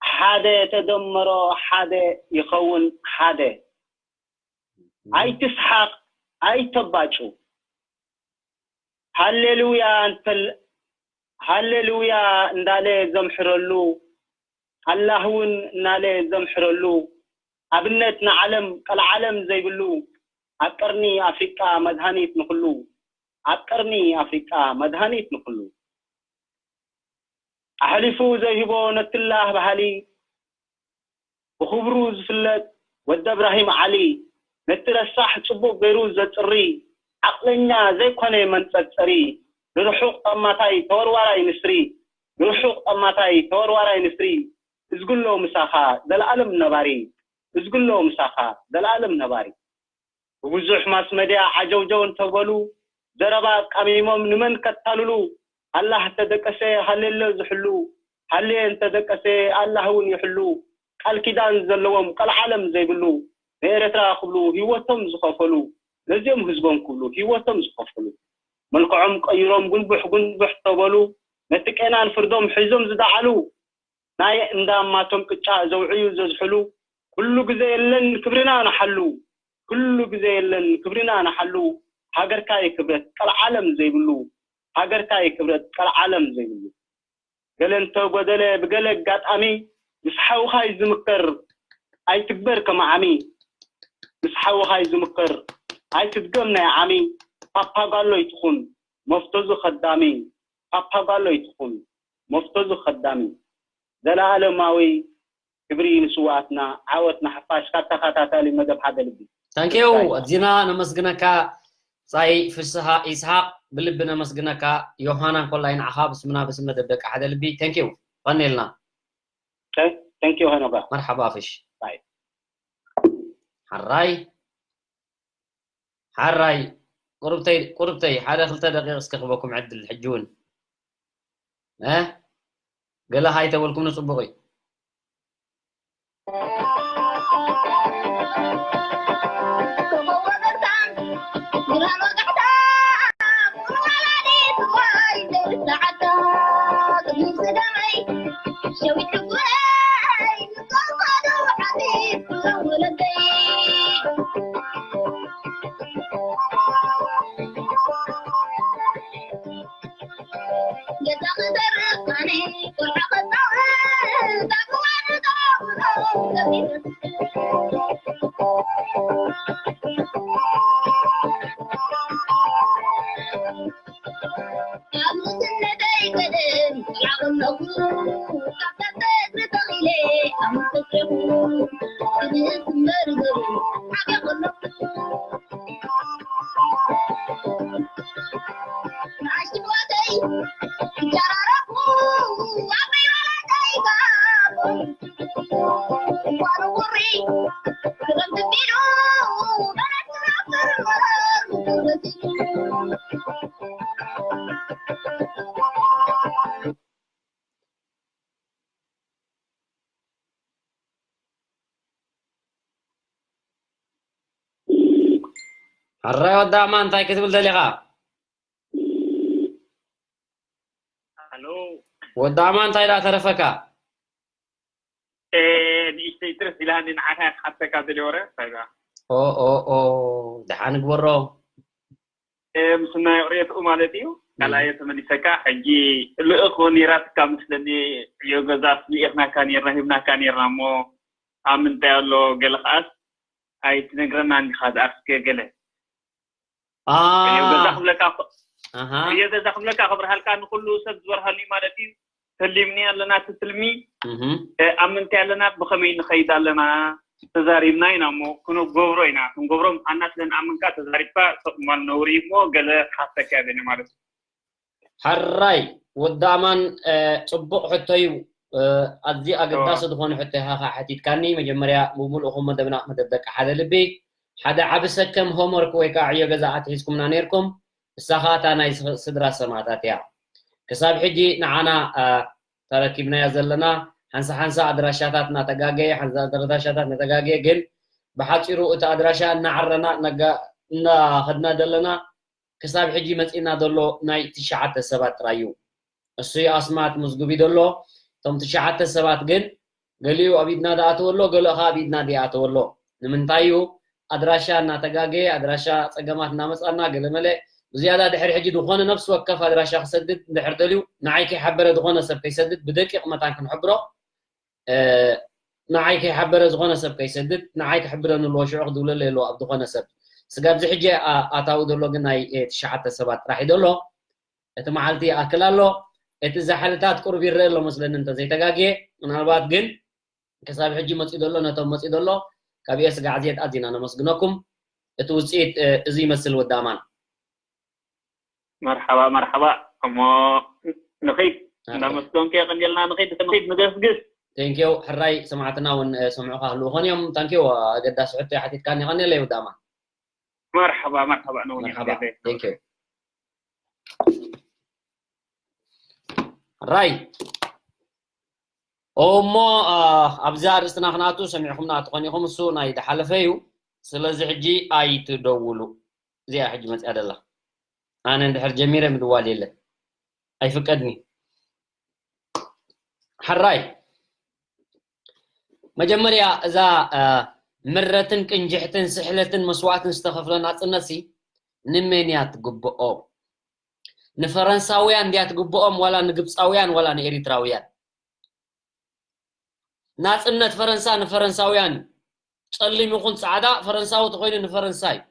ሓደ ተደመሮ ሓደ ይኸውን ሓደ ኣይትስሓቕ ኣይተባጩ ሃሌሉያ እንተል ሃሌሉያ እንዳለ ዘምሕረሉ ኣላህ እውን እናለ ዘምሕረሉ ኣብነት ንዓለም ቀልዓለም ዘይብሉ ኣብ ቀርኒ ኣፍሪቃ መድሃኒት ንኩሉ ኣብ ቀርኒ ኣፍሪቃ መድሃኒት ንኩሉ ኣሕሊፉ ዘይህቦ ነትላህ ባህሊ ብኽብሩ ዝፍለጥ ወዲ እብራሂም ዓሊ ነቲ ረሳሕ ጽቡቕ ገይሩ ዘጽሪ ዓቕለኛ ዘይኮነ መንጸርጸሪ ንርሑቕ ጠማታይ ተወርዋራይ ንስሪ ንርሑቕ ጠማታይ ተወርዋራይ ንስሪ እዝግሎ ምሳኻ ዘለኣለም ነባሪ እዝግሎ ምሳኻ ዘለኣለም ነባሪ ብብዙሕ ማስ መድያ ዓጀውጀው እንተበሉ ዘረባ ኣቃሚሞም ንመን ከታልሉ ኣላህ እንተደቀሰ ሃሌሎ ዝሕሉ፣ ሃሌ እንተደቀሰ ኣላህ እውን ይሕሉ። ቃል ኪዳን ዘለዎም ቀልዓለም ዘይብሉ፣ ንኤረትራ ክብሉ ህይወቶም ዝኸፈሉ፣ ነዚኦም ህዝቦም ክብሉ ህይወቶም ዝኸፈሉ፣ መልክዖም ቀይሮም ጉንቡሕ ጉንቡሕ ተበሉ፣ ነቲ ቄናን ፍርዶም ሒዞም ዝደዓሉ፣ ናይ እንዳ ማቶም ቅጫ ዘውዕዩ ዘዝሕሉ፣ ኩሉ ግዜ የለን ክብርና ንሓሉ፣ ኩሉ ግዜ የለን ክብርና ንሓሉ። ሃገርካ ይክብረት ቀልዓለም ዘይብሉ፣ ሃገርካ ይክብረት ቀልዓለም ዘይብሉ። ገለ እንተ ጎደለ ብገለ ኣጋጣሚ፣ ምስ ሓውኻ እዩ ዝምከር ኣይትግበር ከም ዓሚ። ምስ ሓውኻ እዩ ዝምከር ኣይትድገም ናይ ዓሚ። ፓፓጋሎ ኣይትኹን መፍተዙ ከዳሚ፣ ፓፓጋሎ ኣይትኹን መፍተዙ ከዳሚ። ዘለኣለማዊ ክብሪ ንስውኣትና፣ ዓወት ንሓፋሽ። ካብ ተኸታታሊ መደብ ሓደ ልቢ። ታንኪዩ። ኣዚና ነመስግነካ። ጻይ ፍስሃ ይስሓቅ፣ ብልቢ ነመስግነካ። ዮሃና እንኮላይ ንዓኻ ብስምና ብስም መደብ ደቂ ሓደ ልቢ። ታንኪዩ። ቀኒልና። ታንኪዩ ሄኖጋ። መርሓባ ፍሽ። ባይ። ሓራይ። ሓራይ። ቁርብተይ፣ ቁርብተይ፣ ሓደ ክልተ ደቂቕ እስከ ክበኩም ዕድል ሕጂ እውን። እ? ገለ ሃይ ተበልኩም ንጽቡቕ እዩ። ሕራይ ወዲ ኣማን፣ እንታይ ክትብል ደሊኻ? ኣሎ። ወዲ ኣማን፣ እንታይ ደኣ ተረፈካ? እ፣ ንእሽተይ ትርፍ ኢላኒ፣ ንዓኻ እየ ክሓተካ ደልየ ወረ፣ እንታይ ደኣ? ኦ፣ ኦ፣ ኦ፣ ደሓን ግበሮ። እ፣ ምስ ናይ ርእየትኡ ማለት እዩ። ካልኣየ እም። ተመሊሰካ፣ ሕጂ ልእኽ ኔራትካ መስለኒ፣ ዕዮ ገዛስ ልኢኽናካ ኔርና፣ ሂብናካ ኔርና እሞ፣ ኣብ ምንታይ ኣሎ? ገለ ከኣስ ኣይትነግረናን ዲኻ ደኣ እስከ ገለ? አ። ዕዮ ገዛ ክብለካ እኮ፣ ኣሃ። ዕዮ ገዛ ክብለካ ክብርሃልካ ንኹሉ ሰብ ዝበርሃሉ እዩ ማለት እዩ። ተሊምኒ ኣለና፣ እቲ ትልሚ፣ እህ። እ፣ ኣብ ምንታይ ኣለና፣ ብኸመይ ንኸይድ ኣለና፣ ተዛሪብና ኢና እሞ ክንገብሮ ኢና። ክንገብሮ ምዃንና ስለ ንኣምንካ ተዛሪብካ፣ ሰቕ ምባል ነውሪ እዩ እሞ፣ ገለ ክሓተካ እየ ደልየ ማለት እዩ። ሕራይ ወዲ ኣማን፣ እ፣ ጽቡቕ ሕቶ እዩ። እ፣ ኣዝዩ ኣገዳሲ እወ። ዝኾነ ሕቶ ኢኻ ኸዓ ሓቲትካኒ። መጀመርያ፣ ብምሉእኹም መደብና፣ መደብ ደቂ ሓደ ልቢ፣ ሓደ ዓቢ ሰከም ሆምወርክ ወይ ከዓ ዕዮ ገዛ ኣትሒዝኩምና ነይርኩም። እሳ ኸኣ እታ ናይ ስ-፣ ስድራ ሰማእታት እያ። ክሳብ ሕጂ ንዓና፣ እ፣ ተረኪብናያ ዘለና፣ ሓንሳ ሓንሳ ኣድራሻታት እናተጋገየ፣ ሓንሳ ኣድራሻታት እናተጋገየ፣ ግን ብሓጺሩ እቲ ኣድራሻ እናዓረና፣ እናጋ-፣ እናኸድና ዘለና፣ ክሳብ ሕጂ መጺእና ዘሎ ናይ ትሽዓተ ሰባት ጥራይ እዩ። እሱ እዩ ኣስማት መዝግቡ ዘሎ። እቶም ትሽዓተ ሰባት ግን ገሊኡ ኣብ ኢድና ዝኣተወ ኣሎ፣ ገሊኡ ኸዓ ኣብ ኢድና ዘይኣተወ ኣሎ። ንምንታይ እዩ? ኣድራሻ እናተጋገየ፣ ኣድራሻ ጸገማት እናመጻና፣ ገለመለ ብዝያዳ ድሕሪ ሕጂ ዝኾነ ነፍሲ ወከፍ ኣድራሻ ክሰድድ እንድሕር ደልዩ፣ ንዓይ ከይሓበረ ዝኾነ ሰብ ከይሰድድ ብደቂቕ መታን ክንሕብሮ። እ፣ ንዓይ ከይሓበረ ዝኾነ ሰብ ከይሰድድ፣ ንዓይ ክሕብረኒ ኣለዎ፣ ሽዑ ክድውለለይ ኣለዎ ኣብ ዝኾነ ሰብ። ስጋብ እዚ ሕጂ ኣ-፣ ኣታዊ ዘሎ ግን ናይ፣ እ፣ ትሽዓተ ሰባት ጥራሕ እዩ ዘሎ። እቲ መዓልቲ ይኣክል ኣሎ። እቲ ዛሕልታት ቁሩብ ይረአ ኣሎ መስለኒ እንተዘይተጋግየ። ምናልባት ግን ክሳብ ሕጂ መጺኡ ዘሎ፣ ነቶም መጺኡ ዘሎ ካብ የስጋዕ ዜድ ኣዚና ነመስግነኩም። እቲ ውጽኢት፣ እ፣ እዚ ይመስል ወዲ ኣማን። መርሓባ፣ መርሓባ። እሞ ንኺድ፣ ኣሜን። እንዳመስገንኩ የቐንየልና፣ ንኺድ፣ ንኺድ፣ ንገስግስ። ቴንኪው፣ ሕራይ ሰማዕትና እውን፣ እ፣ ሰምዑኻ ክህልዉ ኾን እዮም። ታንኪው፣ ኣገዳሲ ሕቶ እዩ ሓቲትካኒ፣ የቐንየለይ ወዲ ኣማን። መርሓባ፣ መርሓባ፣ ነውን መርሓባ፣ ይቐንየለይ። ቴንኪው። ራይ እሞ ኣብዚ ኣርእስትና ክነኣቱ ሰሚዕኹምና ትኾን ኢኹም። እሱ ናይ ድሓለፈ እዩ። ስለዚ ሕጂ ኣይትደውሉ። እዚኣ ሕጂ መፅያ ደላ። ኣነ እንድሕር ጀሚረ ምድዋል የለን፣ ኣይፍቀድኒ። ሕራይ መጀመርያ እዛ ምረትን ቅንጅሕትን ስሕለትን መስዋእትን ዝተኸፍለ ናፅነት ሲ ንመን እያ ትግብኦ? ንፈረንሳውያን እንድያ ትግብኦም ዋላ ንግብፃውያን ዋላ ንኤሪትራውያን? ናፅነት ፈረንሳ ንፈረንሳውያን እዩ። ፀሊም ይኹን ፃዕዳ ፈረንሳዊ ተኮይኑ ንፈረንሳ እዩ።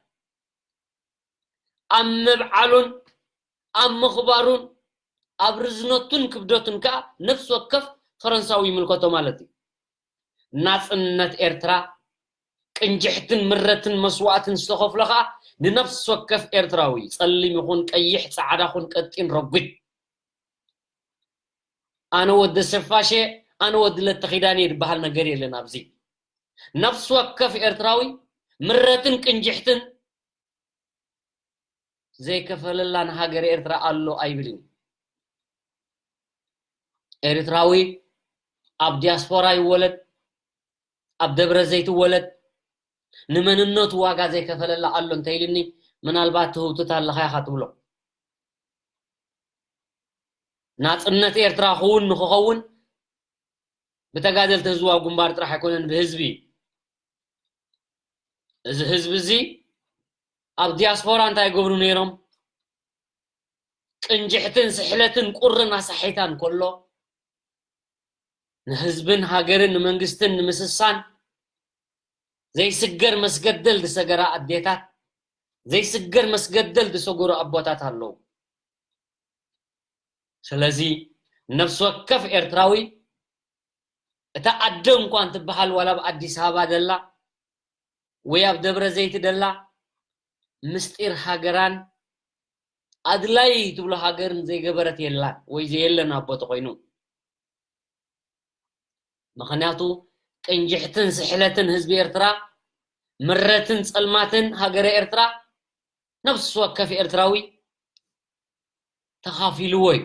ኣብ ምብዓሉን ኣብ ምኽባሩን ኣብ ርዝነቱን ክብደቱን ከዓ ነፍሲ ወከፍ ፈረንሳዊ ይምልከቶ ማለት እዩ። ናፅነት ኤርትራ ቅንጅሕትን ምረትን መስዋእትን ዝተኸፍሎ ከዓ ንነፍሲ ወከፍ ኤርትራዊ፣ ፀሊም ይኹን ቀይሕ፣ ፃዕዳ ኹን ቀጢን ረጒድ፣ ኣነ ወዲ ሰፋሸ፣ ኣነ ወዲ ለተኺዳን እየ ዝበሃል ነገር የለን። ኣብዚ ነፍሲ ወከፍ ኤርትራዊ ምረትን ቅንጅሕትን ዘይከፈለላ ንሃገር ኤርትራ ኣሎ ኣይብልን። ኤርትራዊ ኣብ ዲያስፖራ ይወለድ፣ ኣብ ደብረ ዘይት ይወለድ፣ ንመንነቱ ዋጋ ዘይከፈለላ ኣሎ እንተኢልኒ፣ ምናልባት ትህውትት ኣለኻ ኢኻ ትብሎ። ናፅነት ኤርትራ ክውን ንክኸውን ብተጋደልቲ ህዝባዊ ግንባር ጥራሕ ኣይኮነን፣ ብህዝቢ። እዚ ህዝቢ እዚ ኣብ ዲያስፖራ እንታይ ይገብሩ ነይሮም? ቅንጅሕትን ስሕለትን ቁርን ኣሳሒታን ከሎ፣ ንህዝብን ሃገርን ንመንግስትን ንምስሳን ዘይስገር መስገደል ዝሰገራ ኣዴታት፣ ዘይስገር መስገደል ዝሰገሩ ኣቦታት ኣለዉ። ስለዚ ነፍሲ ወከፍ ኤርትራዊ፣ እታ ኣደ እንኳን ትበሃል ዋላ ኣብ ኣዲስ ኣበባ ደላ ወይ ኣብ ደብረ ዘይት ደላ፣ ምስጢር ሃገራን ኣድላይ ትብሎ ሃገርን ዘይገበረት የላን ወይ ዘየለን ኣቦ ተኮይኑ። ምኽንያቱ ቅንጅሕትን ስሕለትን ህዝቢ ኤርትራ፣ ምረትን ጸልማትን ሃገረ ኤርትራ ነፍሲ ወከፍ ኤርትራዊ ተኻፊልዎ እዩ።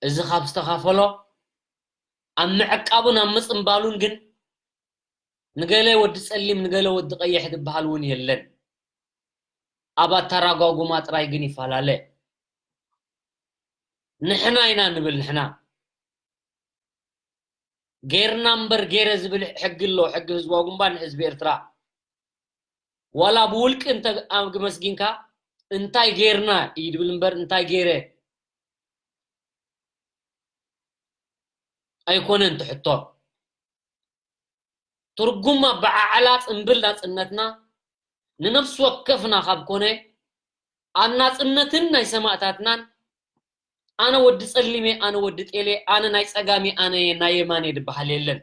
እዚ ካብ ዝተኻፈሎ ኣብ ምዕቃቡን ኣብ ምጽንባሉን ግን ንገለ ወዲ ጸሊም ንገለ ወዲ ቀይሕ ዝበሃል እውን የለን። ኣብ ኣተራጓጉማ ጥራይ ግን ይፈላለ። ንሕና ኢና ንብል፣ ንሕና ጌርና እምበር ጌረ ዝብል ሕጊ ኣሎ፣ ሕጊ ህዝባዊ ግንባር ንህዝቢ ኤርትራ። ዋላ ብውልቂ እንተ ኣግመስጊንካ እንታይ ጌርና እዩ ድብል እምበር እንታይ ጌረ ኣይኮነን ትሕቶ። ትርጉም ኣበዓዕላ ጽምብል ናጽነትና ንነፍሲ ወከፍና ካብ ኮነ፣ ኣብ ናጽነትን ናይ ሰማእታትናን ኣነ ወዲ ጸሊም እየ፣ ኣነ ወዲ ጤል እየ፣ ኣነ ናይ ጸጋም እየ፣ ኣነ ናይ የማን እየ ዝበሃል የለን።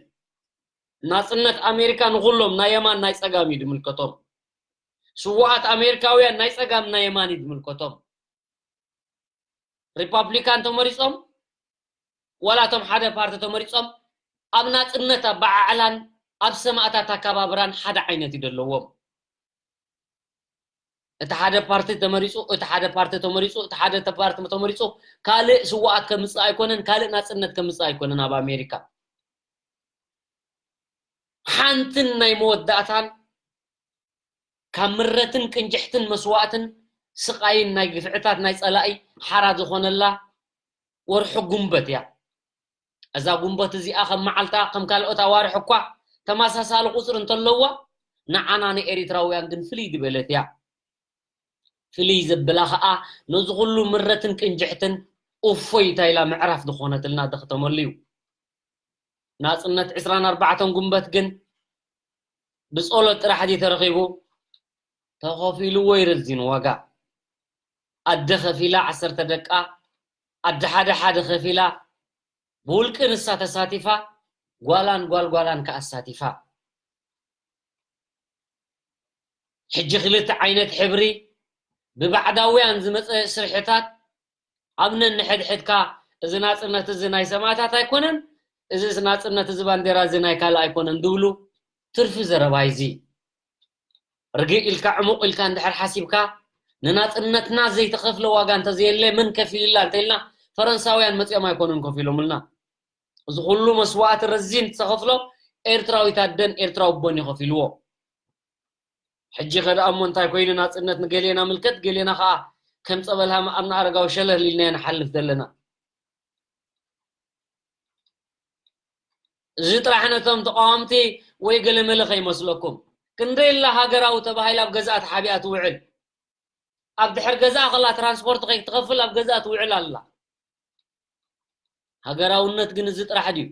ናጽነት ኣሜሪካ ንኹሎም ናይ የማን ናይ ጸጋም እዩ ዝምልከቶም። ስዉኣት ኣሜሪካውያን ናይ ጸጋም ናይ የማን እዩ ዝምልከቶም። ሪፓብሊካን ተመሪጾም ዋላ እቶም ሓደ ፓርቲ ተመሪጾም ኣብ ናጽነት ኣበዓዕላን ኣብ ሰማእታት ኣከባብራን ሓደ ዓይነት እዩ ዘለዎም። እቲ ሓደ ፓርቲ ተመሪጹ፣ እቲ ሓደ ፓርቲ ተመሪጹ፣ እቲ ሓደ ተ-፣ ፓርቲ ተመሪጹ ካልእ ስውኣት ከምጽእ ኣይኮነን፣ ካልእ ናጽነት ከምጽእ ኣይኮነን። ኣብ ኣሜሪካ ሓንትን ናይ መወዳእታን ካብ ምረትን ቅንጅሕትን መስዋእትን ስቓይን ናይ ግፍዕታት ናይ ጸላኢ ሓራ ዝኾነላ ወርሒ ጉንበት እያ። እዛ ጉንበት እዚኣ ከም መዓልታ ከም ካልኦት ኣዋርሕ እኳ ተመሳሳሊ ቁጽሪ እንተለዋ፣ ንዓና ንኤሪትራውያን ግን ፍልይ ዝበለት እያ። ፍልይ ዘብላ ኸኣ ነዚ ኩሉ ምረትን ቅንጅሕትን እፎይታ ኢላ ምዕራፍ ዝኾነትልና ድኽተመሉ እዩ። ናጽነት ዕስራን ኣርባዕተን ጉንበት ግን ብጸሎት ጥራሕ ድዩ ተረኺቡ? ተኸፊልዎ እዩ ረዚኑ ዋጋ። ኣደ ከፊላ ዓሰርተ ደቃ፣ ኣደ ሓደ ሓደ ከፊላ፣ ብውልቂ ንሳ ተሳቲፋ፣ ጓላን ጓል ጓላን ከኣ ኣሳቲፋ። ሕጂ ክልተ ዓይነት ሕብሪ ብባዕዳውያን ዝመጸ ስርሕታት ኣብ ነንሕድሕድካ፣ እዚ ናጽነት እዚ ናይ ሰማእታት ኣይኮነን፣ እዚ ናጽነት እዚ ባንዴራ እዚ ናይ ካልእ ኣይኮነን ድብሉ ትርፊ ዘረባ እዩ እዚ። ርግእ ኢልካ ዕሙቕ ኢልካ እንድሕር ሓሲብካ፣ ንናጽነትና ዘይተኸፍለ ዋጋ እንተዘየለ መን ከፊልላ እንተኢልና፣ ፈረንሳውያን መጺኦም ኣይኮኑን ከፊሎምልና። እዚ ኩሉ መስዋእቲ ረዚን ዝተኸፍሎ ኤርትራዊት ኣደን ኤርትራዊ ኣቦን እዩ ከፊልዎ። ሕጂ ከደኣ እሞ እንታይ ኮይኑ ናጽነት ንገሌና ምልከት፣ ገሌና ከኣ ከም ጸበል ሃም-፣ ኣምና ኣረጋዊ ሸለል ኢልናዮ ንሓልፍ ዘለና። እዚ ጥራሕ ነቶም ተቃወምቲ ወይ ገለመለ ከይመስለኩም። ክንደይ ኣላ ሃገራዊ ተባሂላ ኣብ ገዝኣ ተሓቢኣ ትውዕል። ኣብ ድሕር ገዝኣ ከላ ትራንስፖርት ከይትኸፍል ኣብ ገዝኣ ትውዕል ኣላ። ሃገራውነት ግን እዚ ጥራሕ ድዩ?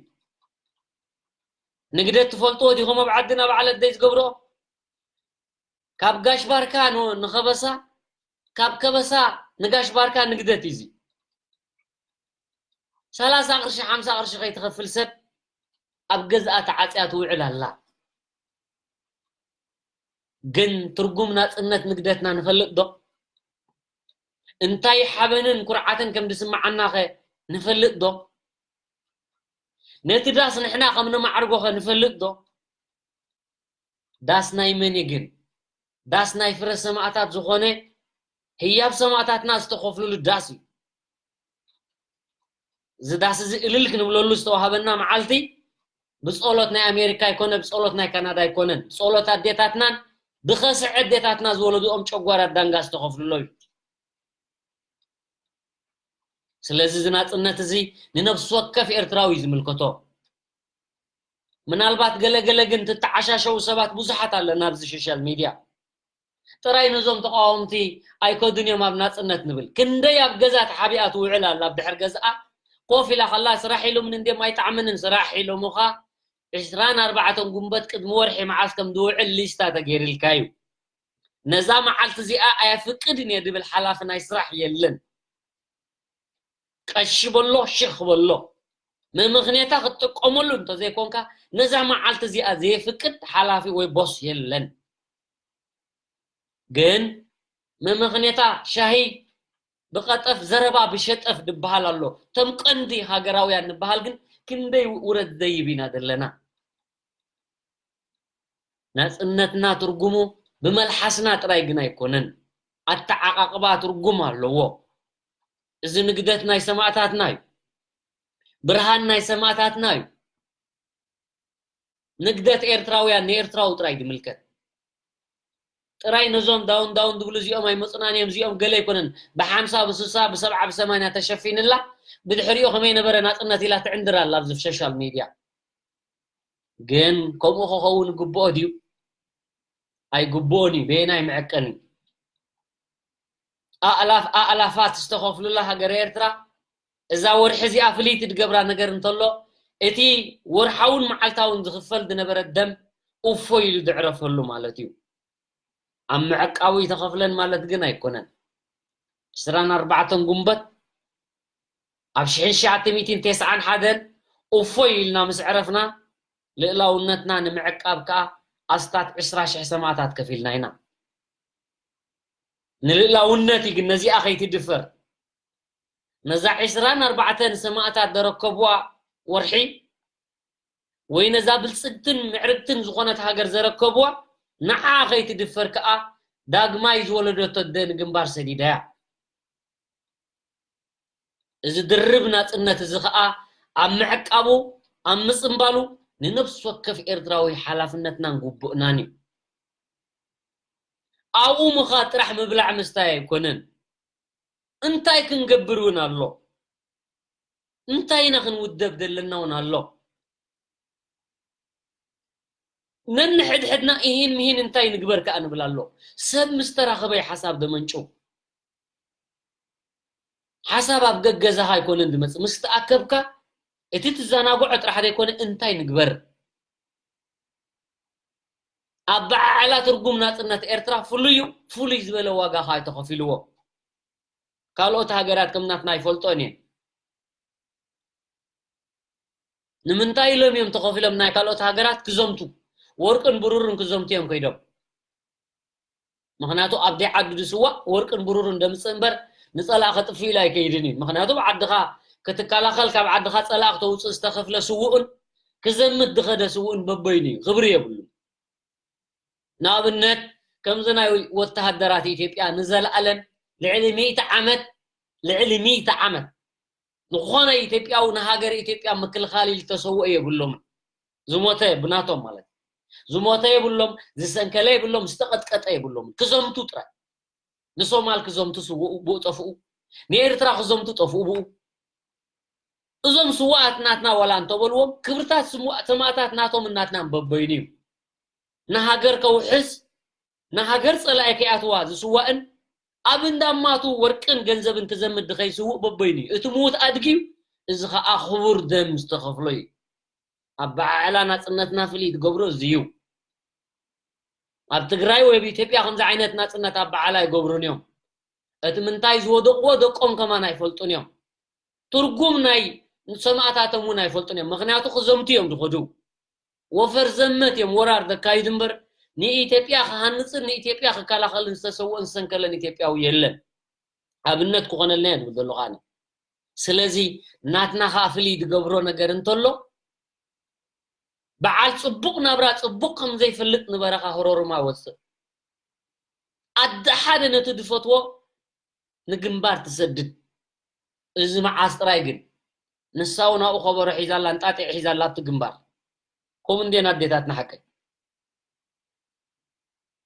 ንግደት ትፈልጥዎ ዲኹም ኣብ ዓድና በዓል ኣደይ ዝገብርኦ? ካብ ጋሽ ባርካ ን-፣ ንኸበሳ፣ ካብ ከበሳ ንጋሽ ባርካ ንግደት እዩ እዚ። ሰላሳ ቅርሺ፣ ሓምሳ ቅርሺ ከይትኸፍል ሰብ ኣብ ገዝኣ ተዓጽያ ትውዕል ኣላ። ግን ትርጉም ናጽነት ንግደትና ንፈልጥ ዶ? እንታይ ሓበንን ኩርዓትን ከም ዝስምዓና ኸ ንፈልጥ ዶ? ነቲ ዳስ ንሕና ከም ነማዕርጎ ኸ ንፈልጥ ዶ? ዳስ ናይ መን እዩ ግን? ዳስ ናይ ፍረ ሰማእታት ዝኾነ ህያብ ሰማእታትና ዝተኸፍሉሉ ዳስ እዩ። እዚ ዳስ እዚ እልል ክንብለሉ ዝተዋሃበና መዓልቲ ብጸሎት ናይ ኣሜሪካ ኣይኮነ፣ ብጸሎት ናይ ካናዳ ኣይኮነን፣ ብጸሎት ኣዴታትናን ብኸስዐ ኣዴታትና ዝወለድኦም ጨጓራ ዳንጋ ዝተኸፍሉሎ እዩ። ስለዚ እዚ ናጽነት እዚ ንነፍሲ ወከፍ ኤርትራዊ እዩ ዝምልከቶ። ምናልባት ገለ ገለ ግን ትተዓሻሸው ሰባት ብዙሓት ኣለና ኣብዚ ሶሻል ሚድያ። ጥራይ ነዞም ተቃወምቲ ኣይከዱን እዮም ኣብ ናጽነት ንብል። ክንደይ ኣብ ገዛ ተሓቢኣ ትውዕል ኣላ፣ ኣብ ድሕር ገዝኣ ኮፍ ኢላ ከላ ስራሕ ኢሎምን እንድዮም ኣይጠዓመንን ስራሕ ኢሎሙኻ። ዕስራን ኣርባዕተን ጉንበት ቅድሚ ወርሒ መዓስ ከም ዝውዕል ሊስታ ተገይርልካ እዩ። ነዛ መዓልቲ እዚኣ ኣየፍቅድን እየ ዝብል ሓላፊ ናይ ስራሕ የለን። ቀሺ በሎ፣ ሽኽ በሎ። መምኽኔታ ክትጥቀመሉ እንተዘይኮንካ፣ ነዛ መዓልቲ እዚኣ ዘየፍቅድ ሓላፊ ወይ ቦስ የለን። ግን መምኽኔታ ሻሂ ብቐጠፍ፣ ዘረባ ብሸጠፍ ዝበሃል ኣሎ። እቶም ቀንዲ ሃገራውያን ንበሃል ግን ክንደይ ውረድ ዘይብ ኢና ዘለና። ናጽነትና ትርጉሙ ብመልሓስና ጥራይ ግን ኣይኮነን። ኣተዓቓቕባ ትርጉም ኣለዎ። እዚ ንግደት ናይ ሰማእታትና እዩ። ብርሃን ናይ ሰማእታትና እዩ። ንግደት ኤርትራውያን ንኤርትራዊ ጥራይ ዝምልከት። ጥራይ ነዞም ዳውን ዳውን ዝብሉ እዚኦም ኣይመጹናን እዮም፣ እዚኦም ገለ ኣይኮነን። ብሓምሳ፣ ብስሳ፣ ብሰብዓ፣ ብሰማንያ ተሸፊንላ፣ ብድሕሪኡ ከመይ ነበረ ናጽነት ኢላ ትዕንድር ኣላ ኣብዚ ሶሻል ሚድያ። ግን ከምኡ ክኸውን ይግብኦ ድዩ? ኣይግብኦን እዩ። በየናይ መዐቀኒ? ኣእላፍ ኣእላፋት ዝተኸፍሉላ ሃገረ ኤርትራ እዛ ወርሒ እዚኣ ፍልይቲ ዝገብራ ነገር እንተሎ፣ እቲ ወርሓውን መዓልታውን ዝኽፈል ዝነበረ ደም እፎይ ኢሉ ዘዕረፈሉ ማለት እዩ። ኣብ መዕቃዊ ተኸፍለን ማለት ግን ኣይኮነን። ዕስራን ኣርባዕተን ጉንበት ኣብ ሽሕን ትሽዓተ ሚእትን ተስዓን ሓደን እፎይ ኢልና ምስ ዕረፍና፣ ልእላውነትና ንምዕቃብ ከኣ ኣስታት ዕስራ ሽሕ ሰማእታት ከፊልና ኢና። ንልእላውነት እዩ ግን ነዚኣ ከይትድፈር። ነዛ ዕስራን ኣርባዕተን ሰማእታት ዘረከብዋ ወርሒ፣ ወይ ነዛ ብልጽግትን ምዕርግትን ዝኾነት ሃገር ዘረከብዋ፣ ንዓ ከይትድፈር ከኣ ዳግማይ ዝወለደቶ ኣደ ንግንባር ሰዲዳያ። እዚ ድርብ ናጽነት እዚ ከኣ ኣብ ምዕቃቡ፣ ኣብ ምጽንባሉ ንነፍሲ ወከፍ ኤርትራዊ ሓላፍነትናን ግቡእናን እዩ። ኣብኡ ምኻድ ጥራሕ ምብላዕ ምስታይ ኣይኮነን። እንታይ ክንገብር እውን ኣሎ? እንታይ ኢና ክንውደብ ዘለና እውን ኣሎ? ነንሕድሕድና ኢሂን ምሂን እንታይ ንግበር ከኣ ንብል ኣሎ። ሰብ ምስ ተራኸበ እዩ ሓሳብ ዘመንጩ። ሓሳብ ኣብ ገገዛኻ ኣይኮነን ዝመጽእ። ምስ ተኣከብካ እቲ ትዘናግዖ ጥራሕ ዘይኮነ እንታይ ንግበር? ኣበዓዕላ ትርጉም ናጽነት ኤርትራ ፍሉይ እዩ። ፍሉይ ዝበለ ዋጋ ከኣ ተኸፊልዎ። ካልኦት ሃገራት ከም ናትና ይፈልጦን እየን። ንምንታይ ኢሎም እዮም ተኸፊሎም ናይ ካልኦት ሃገራት ክዘምቱ? ወርቅን ብሩርን ክዘምቱ እዮም ከይዶም። ምኽንያቱ ኣብ ደይ ዓዱ ዝስዋእ ወርቅን ብሩርን ደምጽእ እምበር ንጸላእ ከጥፍእ ኢሉ ኣይከይድን እዩ። ምኽንያቱ ኣብ ዓድኻ ክትከላኸል ካብ ዓድኻ ጸላእ ክተውጽእ ዝተኸፍለ ስውእን ክዘምት ዝኸደ ስውእን በበይኑ እዩ፣ ክብሪ የብሉን። ንኣብነት ከምዚ ናይ ወተሃደራት ኢትዮጵያ ንዘለኣለም ልዕሊ ሚእቲ ዓመት፣ ልዕሊ ሚእቲ ዓመት ዝኾነ ኢትዮጵያዊ ንሃገር ኢትዮጵያ ምክልኻል ኢሉ ዝተሰውኦ የብሎምን። ዝሞተ ብናቶም ማለት እዩ። ዝሞተ የብሎም፣ ዝሰንከለ የብሎም፣ ዝተቐጥቀጠ የብሎምን። ክዘምቱ ጥራይ። ንሶማል ክዘምቱ ስውኡ፣ ብኡ ጠፍኡ። ንኤርትራ ክዘምቱ ጠፍኡ ብኡ። እዞም ስውኣት ናትና ዋላ እንተበልዎም፣ ክብርታት ስሙ-፣ ሰማእታት ናቶም እናትና በበይኑ እዩ። ንሃገር ከውሕስ፣ ንሃገር ጸላኢ ከይኣትዋ ዝስዋእን፣ ኣብ እንዳማቱ ወርቅን ገንዘብን ክዘምት ድኸይስውእ በበይኑ እዩ። እቲ ምዉት ኣድጊ እዩ፣ እዚ ኸኣ ክቡር ደም ዝተኸፍሎ እዩ። ኣበዓዕላ ናጽነትና ፍልይ ዝገብሮ እዚ እዩ። ኣብ ትግራይ ወይ ኣብ ኢትዮጵያ ከምዚ ዓይነት ናጽነት ኣበዓዕላ ኣይገብሩን እዮም። እቲ ምንታይ ዝወደቕዎ ደቆም ከማን ኣይፈልጡን እዮም። ትርጉም ናይ ሰማእታቶም እውን ኣይፈልጡን እዮም። ምኽንያቱ ክዘምቱ እዮም ዝኸዱ። ወፈር ዘመት እዮም ወራር ዘካይዱ እምበር ንኢትዮጵያ ክሃንጽን ንኢትዮጵያ ክከላኸልን ዝተሰውኦን ዝሰንከለን ኢትዮጵያዊ የለን። ኣብነት ክኾነልና እየ ዝብል ዘለኹ ኣነ። ስለዚ ናትና ኸኣ ፍልይ ዝገብሮ ነገር እንተሎ በዓል ጽቡቕ ናብራ ጽቡቕ ከም ዘይፈልጥ ንበረኻ ህሮርማ ወጽእ። ኣደ ሓደ ነቲ ዝፈትዎ ንግንባር ትሰድድ። እዚ መዓስ ጥራይ ግን ንሳ እውን ኣብኡ ከበሮ ሒዛላ እንጣጢዕ ሒዛላ ኣብቲ ግንባር። ከምኡ እንዴን ኣዴታትና ሓቀይ።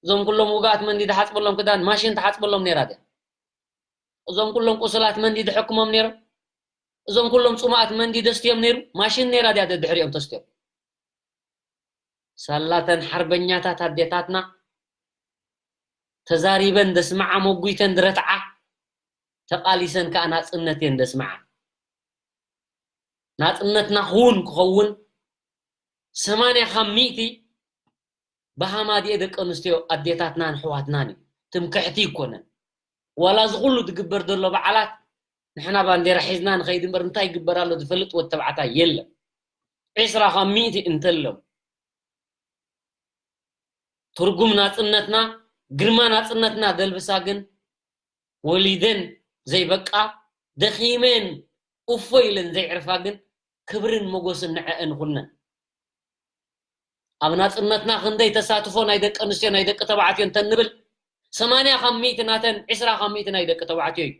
እዞም ኩሎም ውጋኣት መንዲ ዝሓጽበሎም ክዳን ማሽን ትሓጽበሎም ነይራ ድያ? እዞም ኩሎም ቁስላት መንዲ ዝሕክሞም ነይሩ? እዞም ኩሎም ጽማኣት መንዲ ደስትዮም ነይሩ? ማሽን ነይራ ድያ ደድሕሪኦም ተስትዮም? ሳላተን ሓርበኛታት ኣዴታትና ተዛሪበን ደስምዓ፣ መጉይተን ድረትዓ፣ ተቓሊሰን ከኣ ናጽነት እየን ደስምዓ። ናጽነትና ክውን ክኸውን ሰማንያ ካብ ሚእቲ ብሃማድኤ ደቂ ኣንስትዮ ኣዴታትናን ኣሕዋትናን እዩ። ትምክሕቲ ይኮነን። ዋላ እዚ ኩሉ ዝግበር ዘሎ በዓላት ንሕና ባንዴራ ሒዝና ንኸይድ እምበር እንታይ ይግበር ኣሎ ዝፈልጥ ወዲ ተባዕታይ የለን። ዕስራ ካብ ሚእቲ እንተሎም ትርጉም ናጽነትና፣ ግርማ ናጽነትና ደልብሳ ግን ወሊደን ዘይበቃ፣ ደኺመን እፎ ኢለን ዘይዕርፋ ግን ክብርን ሞጎስን ንዐአን ይኹነን። ኣብ ናጽነትና ክንደይ ተሳትፎ ናይ ደቂ ኣንስትዮ ናይ ደቂ ተባዕትዮ እንተንብል ሰማንያ ካብ ሚእቲ ናተን ዕስራ ካብ ሚእቲ ናይ ደቂ ተባዕትዮ እዩ።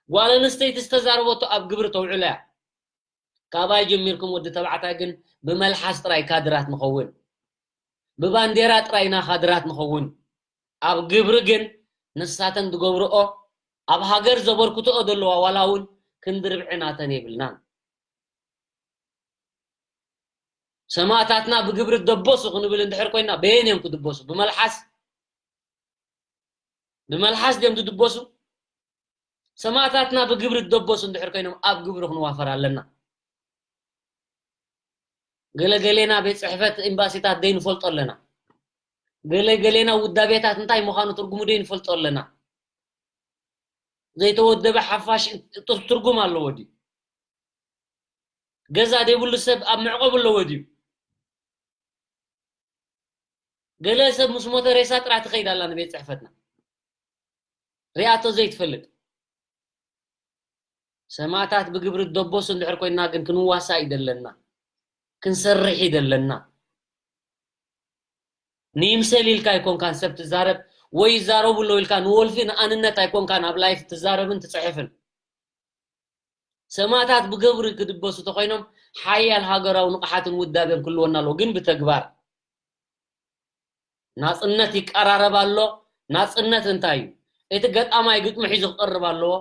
ጓል ኣንስተይቲ ዝተዛረበቶ ኣብ ግብሪ ተውዕሎ እያ። ካባይ ጀሚርኩም ወዲ ተባዕታይ ግን ብመልሓስ ጥራይ ካድራት ንኸውን፣ ብባንዴራ ጥራይ ኢና ካድራት ንኸውን። ኣብ ግብሪ ግን ንሳተን ዝገብርኦ ኣብ ሃገር ዘበርክትኦ ዘለዋ ዋላ እውን ክንዲ ርብዒ ናተን የብልናን። ሰማእታትና ብግብሪ ደበሱ ክንብል እንድሕር ኮይና በየን እዮም ክድበሱ? ብመልሓስ ብመልሓስ ድዮም ዝድበሱ? ሰማእታትና ብግብሪ ዝደበሱ እንድሕር ኮይኖም ኣብ ግብሪ ክንዋፈር ኣለና። ገለ ገሌና ቤት ጽሕፈት ኤምባሲታት ደይ ንፈልጦ ኣለና። ገለ ገሌና ውዳቤታት እንታይ ምዃኑ ትርጉሙ ደይ ንፈልጦ ኣለና። ዘይተወደበ ሓፋሽ ትር-፣ ትርጉም ኣለዎ ድዩ? ገዛ ዘይብሉ ሰብ ኣብ መዕቆቢ ኣለዎ ድዩ? ገለ ሰብ ምስ ሞተ ሬሳ ጥራ ትኸይድ ኣላ ንቤት ጽሕፈትና። ሪኣቶ ዘይትፈልጥ። ሰማእታት ብግብሪ ደቦስ እንድሕር ኮይና ግን ክንዋሳእ እዩ ዘለና። ክንሰርሕ እዩ ዘለና። ንይምሰል ኢልካ ኣይኮንካን ሰብ ትዛረብ፣ ወይ ይዛረቡ ኣለዉ ኢልካ ንወልፊ ንኣንነት ኣይኮንካን ኣብ ላይፍ ትዛረብን ትጽሕፍን። ሰማእታት ብግብሪ ክድበሱ ተኾይኖም ሓያል ሃገራዊ ንቕሓትን ውዳቤን ክህልወና ኣለዎ። ግን ብተግባር ናጽነት ይቀራረብ ኣሎ። ናጽነት እንታይ እዩ? እቲ ገጣማይ ግጥሚ ሒዙ ክቐርብ ኣለዎ።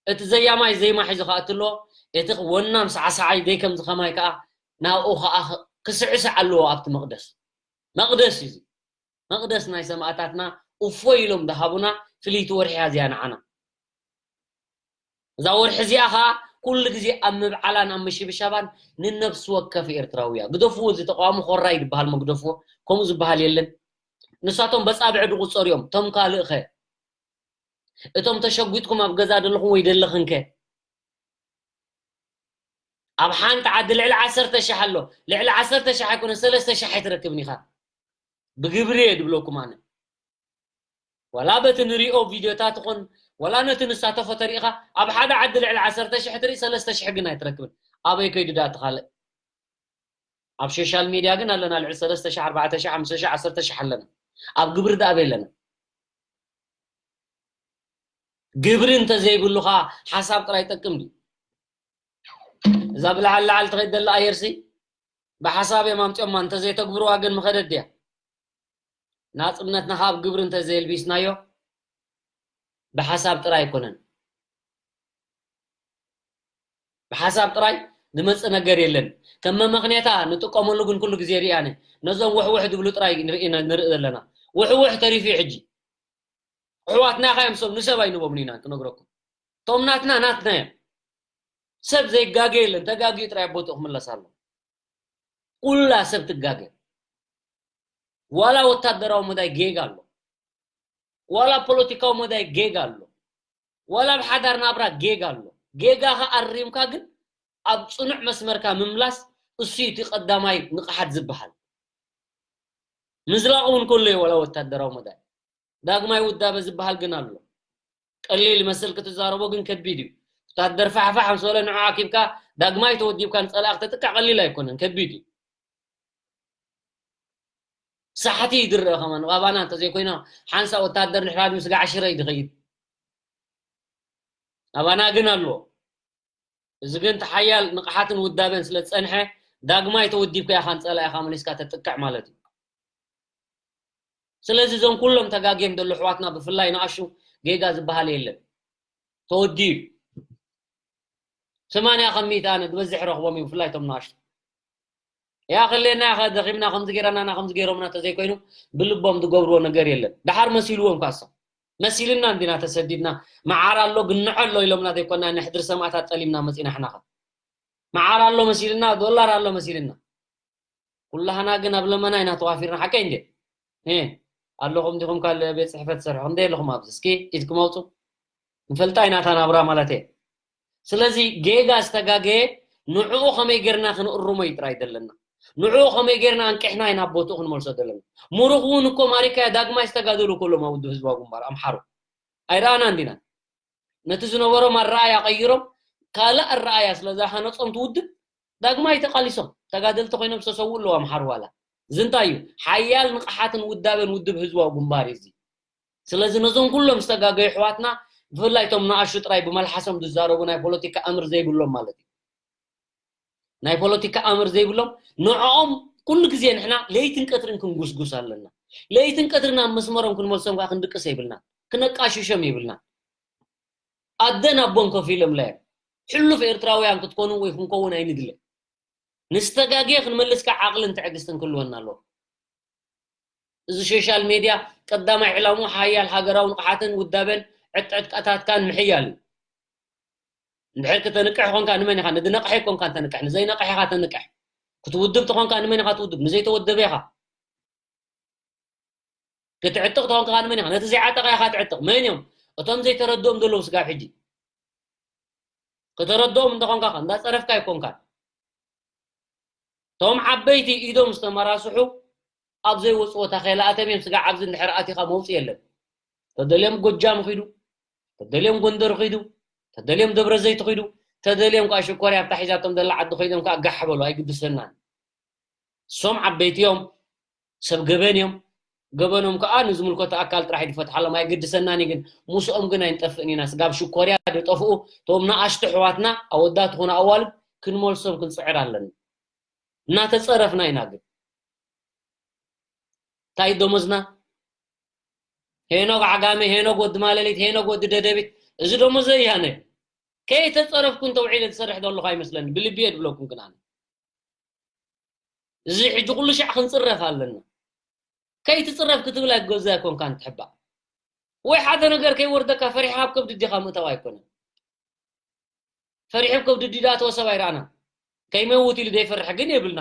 እቲ ዘያማይ ዜማ ሒዙ ክኣቱ ኣለዎ። እቲ ወናም ሳዕሳዓይ ደይ ከምዚ ከማይ ከኣ ናብኡ ከኣ ክስዕስዕ ኣለዎ ኣብቲ መቕደስ። መቕደስ እዩ እዚ። መቕደስ ናይ ሰማእታትና እፎይ ኢሎም ዝሃቡና ፍልይቲ ወርሒ እያ እዚኣ ንዓና። እዛ ወርሒ እዚኣ ኸኣ ኩሉ ግዜ ኣብ ምብዓላን ኣብ ምሽብሻባን ንነፍሲ ወከፍ ኤርትራዊ እያ። ግደፍዎ፣ እዚ ተቃዋሚ ኮራይ ዝበሃል እሞ ግደፍዎ። ከምኡ ዝበሃል የለን። ንሳቶም በጻብዕ ዝቑጸሩ እዮም። እቶም ካልእ ኸ? እቶም ተሸጒጥኩም ኣብ ገዛ ዘለኹም ወይ ዘለኽን ከ? ኣብ ሓንቲ ዓዲ ልዕሊ ዓሰርተ ሸሕ ኣሎ። ልዕሊ ዓሰርተ ሸሕ ኣይኮነ፣ ሰለስተ ሸሕ ኣይትረክብን ኢኻ። ብግብሪ እየ ዝብለኩም ኣነ። ዋላ በቲ ንሪኦ ቪድዮታት ይኹን፣ ዋላ ነቲ ንሳተፎ ተሪኢኻ፣ ኣብ ሓደ ዓዲ ልዕሊ ዓሰርተ ሸሕ ትርኢ፣ ሰለስተ ሸሕ ግን ኣይትረክብን። ኣበይ ከይዱ ደኣ እቲ ካልእ? ኣብ ሶሻል ሚድያ ግን ኣለና፣ ልዕሊ ሰለስተ ሸሕ፣ ኣርባዕተ ሸሕ፣ ሓምሳ ሸሕ፣ ዓሰርተ ሸሕ ኣለና። ኣብ ግብሪ ደኣ ኣበይ ኣለና? ግብሪ እንተዘይብሉኻ ሓሳብ ጥራይ ይጠቅም ድዩ? እዛ ብላዕሊ ላዕሊ ትኸይድ ዘላ ኣየርሲ ብሓሳብ እዮም ኣምፅኦማ፣ እንተዘይተግብርዋ ግን ምኸደት ድያ? ናፅነትና ካብ ግብሪ እንተዘየልቢስናዮ ብሓሳብ ጥራይ ኣይኮነን። ብሓሳብ ጥራይ ዝመፅእ ነገር የለን። ከም መመኽኔታ ንጥቀመሉ ግን ኩሉ ግዜ ሪኣነ። ነዞም ውሕውሕ ዝብሉ ጥራይ ንርኢ፣ ንርኢ ዘለና። ውሕውሕ ተሪፉ እዩ ሕጂ። ኣሕዋትና ኢኻ እዮም ሰብ ንሰብ ኣይንቦምን ኢና ክነግረኩም። እቶም ናትና ናትና እዮም። ሰብ ዘይጋገ የለን፣ ተጋጊኡ ጥራይ ኣብ ቦትኡ ክምለስ ኣሎ። ኩላ ሰብ ትጋገ። ዋላ ወታደራዊ መዳይ ጌጋ ኣሎ፣ ዋላ ፖለቲካዊ መዳይ ጌጋ ኣሎ፣ ዋላ ኣብ ሓዳር ናብራ ጌጋ ኣሎ። ጌጋኻ ኣሪምካ ግን ኣብ ጽኑዕ መስመርካ ምምላስ፣ እሱ እዩ እቲ ቀዳማይ ንቕሓት ዝበሃል። ምዝላቕ እውን ከሎ እዩ ዋላ ወታደራዊ መዳይ። ዳግማይ ውዳበ ዝበሃል ግን ኣሎ። ቀሊል ይመስል ክትዛረቦ፣ ግን ከቢድ እዩ። ወታደር ፋሕፋሕ ምስ በለ ንዑ ኣኪብካ ዳግማይ ተወዲብካ ንጸላኢ ክተጥቅዕ ቀሊል ኣይኮነን፣ ከቢድ እዩ። ሳሕቲ ይድረእ ከማን። ኣባና እንተዘይኮይና ሓንሳእ ወታደር ንሕራድ ምስ ጋዕ ሽረ እዩ ዝኸይድ። ኣባና ግን ኣሎ። እዚ ግን እቲ ሓያል ንቕሓትን ውዳበን ስለ ዝጸንሐ ዳግማይ ተወዲብካ ኢኻ ንጸላኢኻ መሊስካ ተጥቅዕ ማለት እዩ። ስለዚ እዞም ኩሎም ተጋግዮም ዘለዉ ኣሕዋትና ብፍላይ ንኣሹ ጌጋ ዝበሃል የለን። ተወዲኡ እዩ። ሰማንያ ከም ሚእቲ ኣነ ዝበዝሕ ረኽቦም እዩ፣ ብፍላይ እቶም ንኣሽቱ። ያ ክልኤና፣ ያ ደኺምና፣ ከምዚ ገይረናና፣ ከምዚ ገይሮምና ተዘይኮይኑ ብልቦም ዝገብርዎ ነገር የለን። ደሓር መሲልዎም ካሶም። መሲልና እንዲና ተሰዲድና፣ መዓር ኣሎ፣ ግንዖ ኣሎ ኢሎምና ዘይኮና፣ ነሕድር ሰማእታት ጠሊምና መጺና ሕናኸ። መዓር ኣሎ መሲልና፣ ዶላር ኣሎ መሲልና። ኩላህና ግን ኣብ ለመና ኢና ተዋፊርና፣ ሓቀይ እንዴ? እ፣ ኣለኹም ዲኹም ካልእ ቤት ጽሕፈት ትሰርሑ? ክንደይ ኣለኹም ኣብዚ? እስኪ ኢድኩም ኣውጹ። ንፈልጣ ኢና እታ ናብራ ማለት እየ። ስለዚ ጌጋ ዝተጋገየ ንዕኡ ከመይ ጌርና ክንእርሞ እዩ ጥራይ ዘለና። ንዕኡ ከመይ ጌርና ኣንቂሕና ኢና ኣብ ቦትኡ ክንመልሶ ዘለና። ምሩኽ እውን እኮ ማሪካያ ዳግማይ ዝተጋደሉ ከሎም ኣብ ውድብ ህዝባዊ ግንባር ኣምሓሩ። ኣይረኣናን ዲና? ነቲ ዝነበሮም ኣረኣያ ቀይሮም ካልእ ኣረኣያ ስለ ዝሃነጾም እቲ ውድብ ዳግማይ ተቃሊሶም ተጋደልቲ ኮይኖም ዝተሰውኡ ኣለዉ ኣምሓሩ ዋላ። እዚ እንታይ እዩ? ሓያል ንቕሓትን ውዳበን ውድብ ህዝባዊ ግንባር እዩ እዚ። ስለዚ ነዞም ኩሎም ዝተጋገዩ ኣሕዋትና ብፍላይ እቶም ንኣሹ ጥራይ ብመልሓሶም ዝዛረቡ ናይ ፖለቲካ ኣምር ዘይብሎም ማለት እዩ። ናይ ፖለቲካ ኣምር ዘይብሎም ንዕኦም ኩሉ ግዜ ንሕና ለይትን ቀትርን ክንጉስጉስ ኣለና። ለይትን ቀትርን ኣብ መስመሮም ክንመልሶም ከዓ ክንድቅስ የብልና። ክነቃሽሾም የብልና። ኣደን ኣቦን ከፊሎምላ እዮም። ሕሉፍ ኤርትራውያን ክትኮኑ ወይ ክንከውን ኣይንድለ። ንዝተጋግየ ክንመልስ ከዓ ዓቕልን ትዕግስትን ክህልወና ኣለዎ። እዚ ሶሻል ሜድያ ቀዳማይ ዕላምኡ ሓያል ሃገራዊ ንቕሓትን ውዳበን ዕጥዕጥቃታትካን ምሕያል እዩ። እንድሕር ክተንቅሕ ኮንካ ንመን ኢኻ? ንዝነቕሐ ኮንካ ተንቅሕ፣ ንዘይነቕሐ ኢኻ ተንቅሕ። ክትውድብ ተኾንካ ንመን ኢኻ ትውድብ? ንዘይተወደበ ኢኻ። ክትዕጥቕ ተኾንካ ንመን ኢኻ? ነቲ ዘይዓጠቐ ኢኻ ትዕጥቕ። መን እዮም? እቶም ዘይተረድኦም ዘለዉ ስጋብ ሕጂ። ከተረድኦም እንተኾንካ ከ እንዳጸረፍካ ኣይኮንካን። እቶም ዓበይቲ ኢዶም ዝተመራስሑ ኣብ ዘይወፅዎ ታኼላ ኣተም እዮም። ስጋዕ ኣብዚ እንድሕር ኣቲኻ መውፅእ የለን። ተደልዮም ጎጃም ኺዱ፣ ተደልዮም ጎንደር ኺዱ፣ ተደልዮም ደብረ ዘይት ኺዱ፣ ተደልዮም ከዓ ሽኮርያ ኣብታ ሒዛቶም ዘላ ዓዲ ኮይዶም ከዓ ጋሕ በሉ፣ ኣይግድሰናን። እሶም ዓበይቲ እዮም፣ ሰብ ገበን እዮም። ገበኖም ከዓ ንዝምልከቶ ኣካል ጥራሕ እዩ ዝፈትሓሎም፣ ኣይግድሰናን እዩ። ግን ምስኦም ግን ኣይንጠፍእን ኢና። ስጋብ ሽኮርያ ዝጠፍኡ እቶም ንኣሽቱ ኣሕዋትና ኣወዳት ኾነ ኣዋልድ ክንመልሶም ክንፅዕር ኣለና። እናተፀረፍና ኢና። ግን እንታይ ደሞዝና? ሄኖግ ዓጋመ፣ ሄኖግ ወዲ ማለሊት፣ ሄኖግ ወዲ ደደቢት፣ እዚ ደሞዘይ ያነ። ከይተፀረፍኩ እንተውዒለ ዝሰርሕ ዘለኹ ኣይመስለኒ፣ ብልቢ እየ ዝብለኩም። ግን ኣነ እዚ ሕጂ ኩሉ ሻዕ ክንፅረፍ ኣለና። ከይትፅረፍ ክትብል ኣይገዛ ኣይኮንካን ትሕባእ። ወይ ሓደ ነገር ከይወርደካ ፈሪሕካ ኣብ ከብዲ ዲኻ ምእታው ኣይኮነን። ፈሪሑ ኣብ ከብዲ ዲዳ ተወሰብ ኣይረኣና። ከይመውት ኢሉ ዘይፈርሕ ግን የብልና።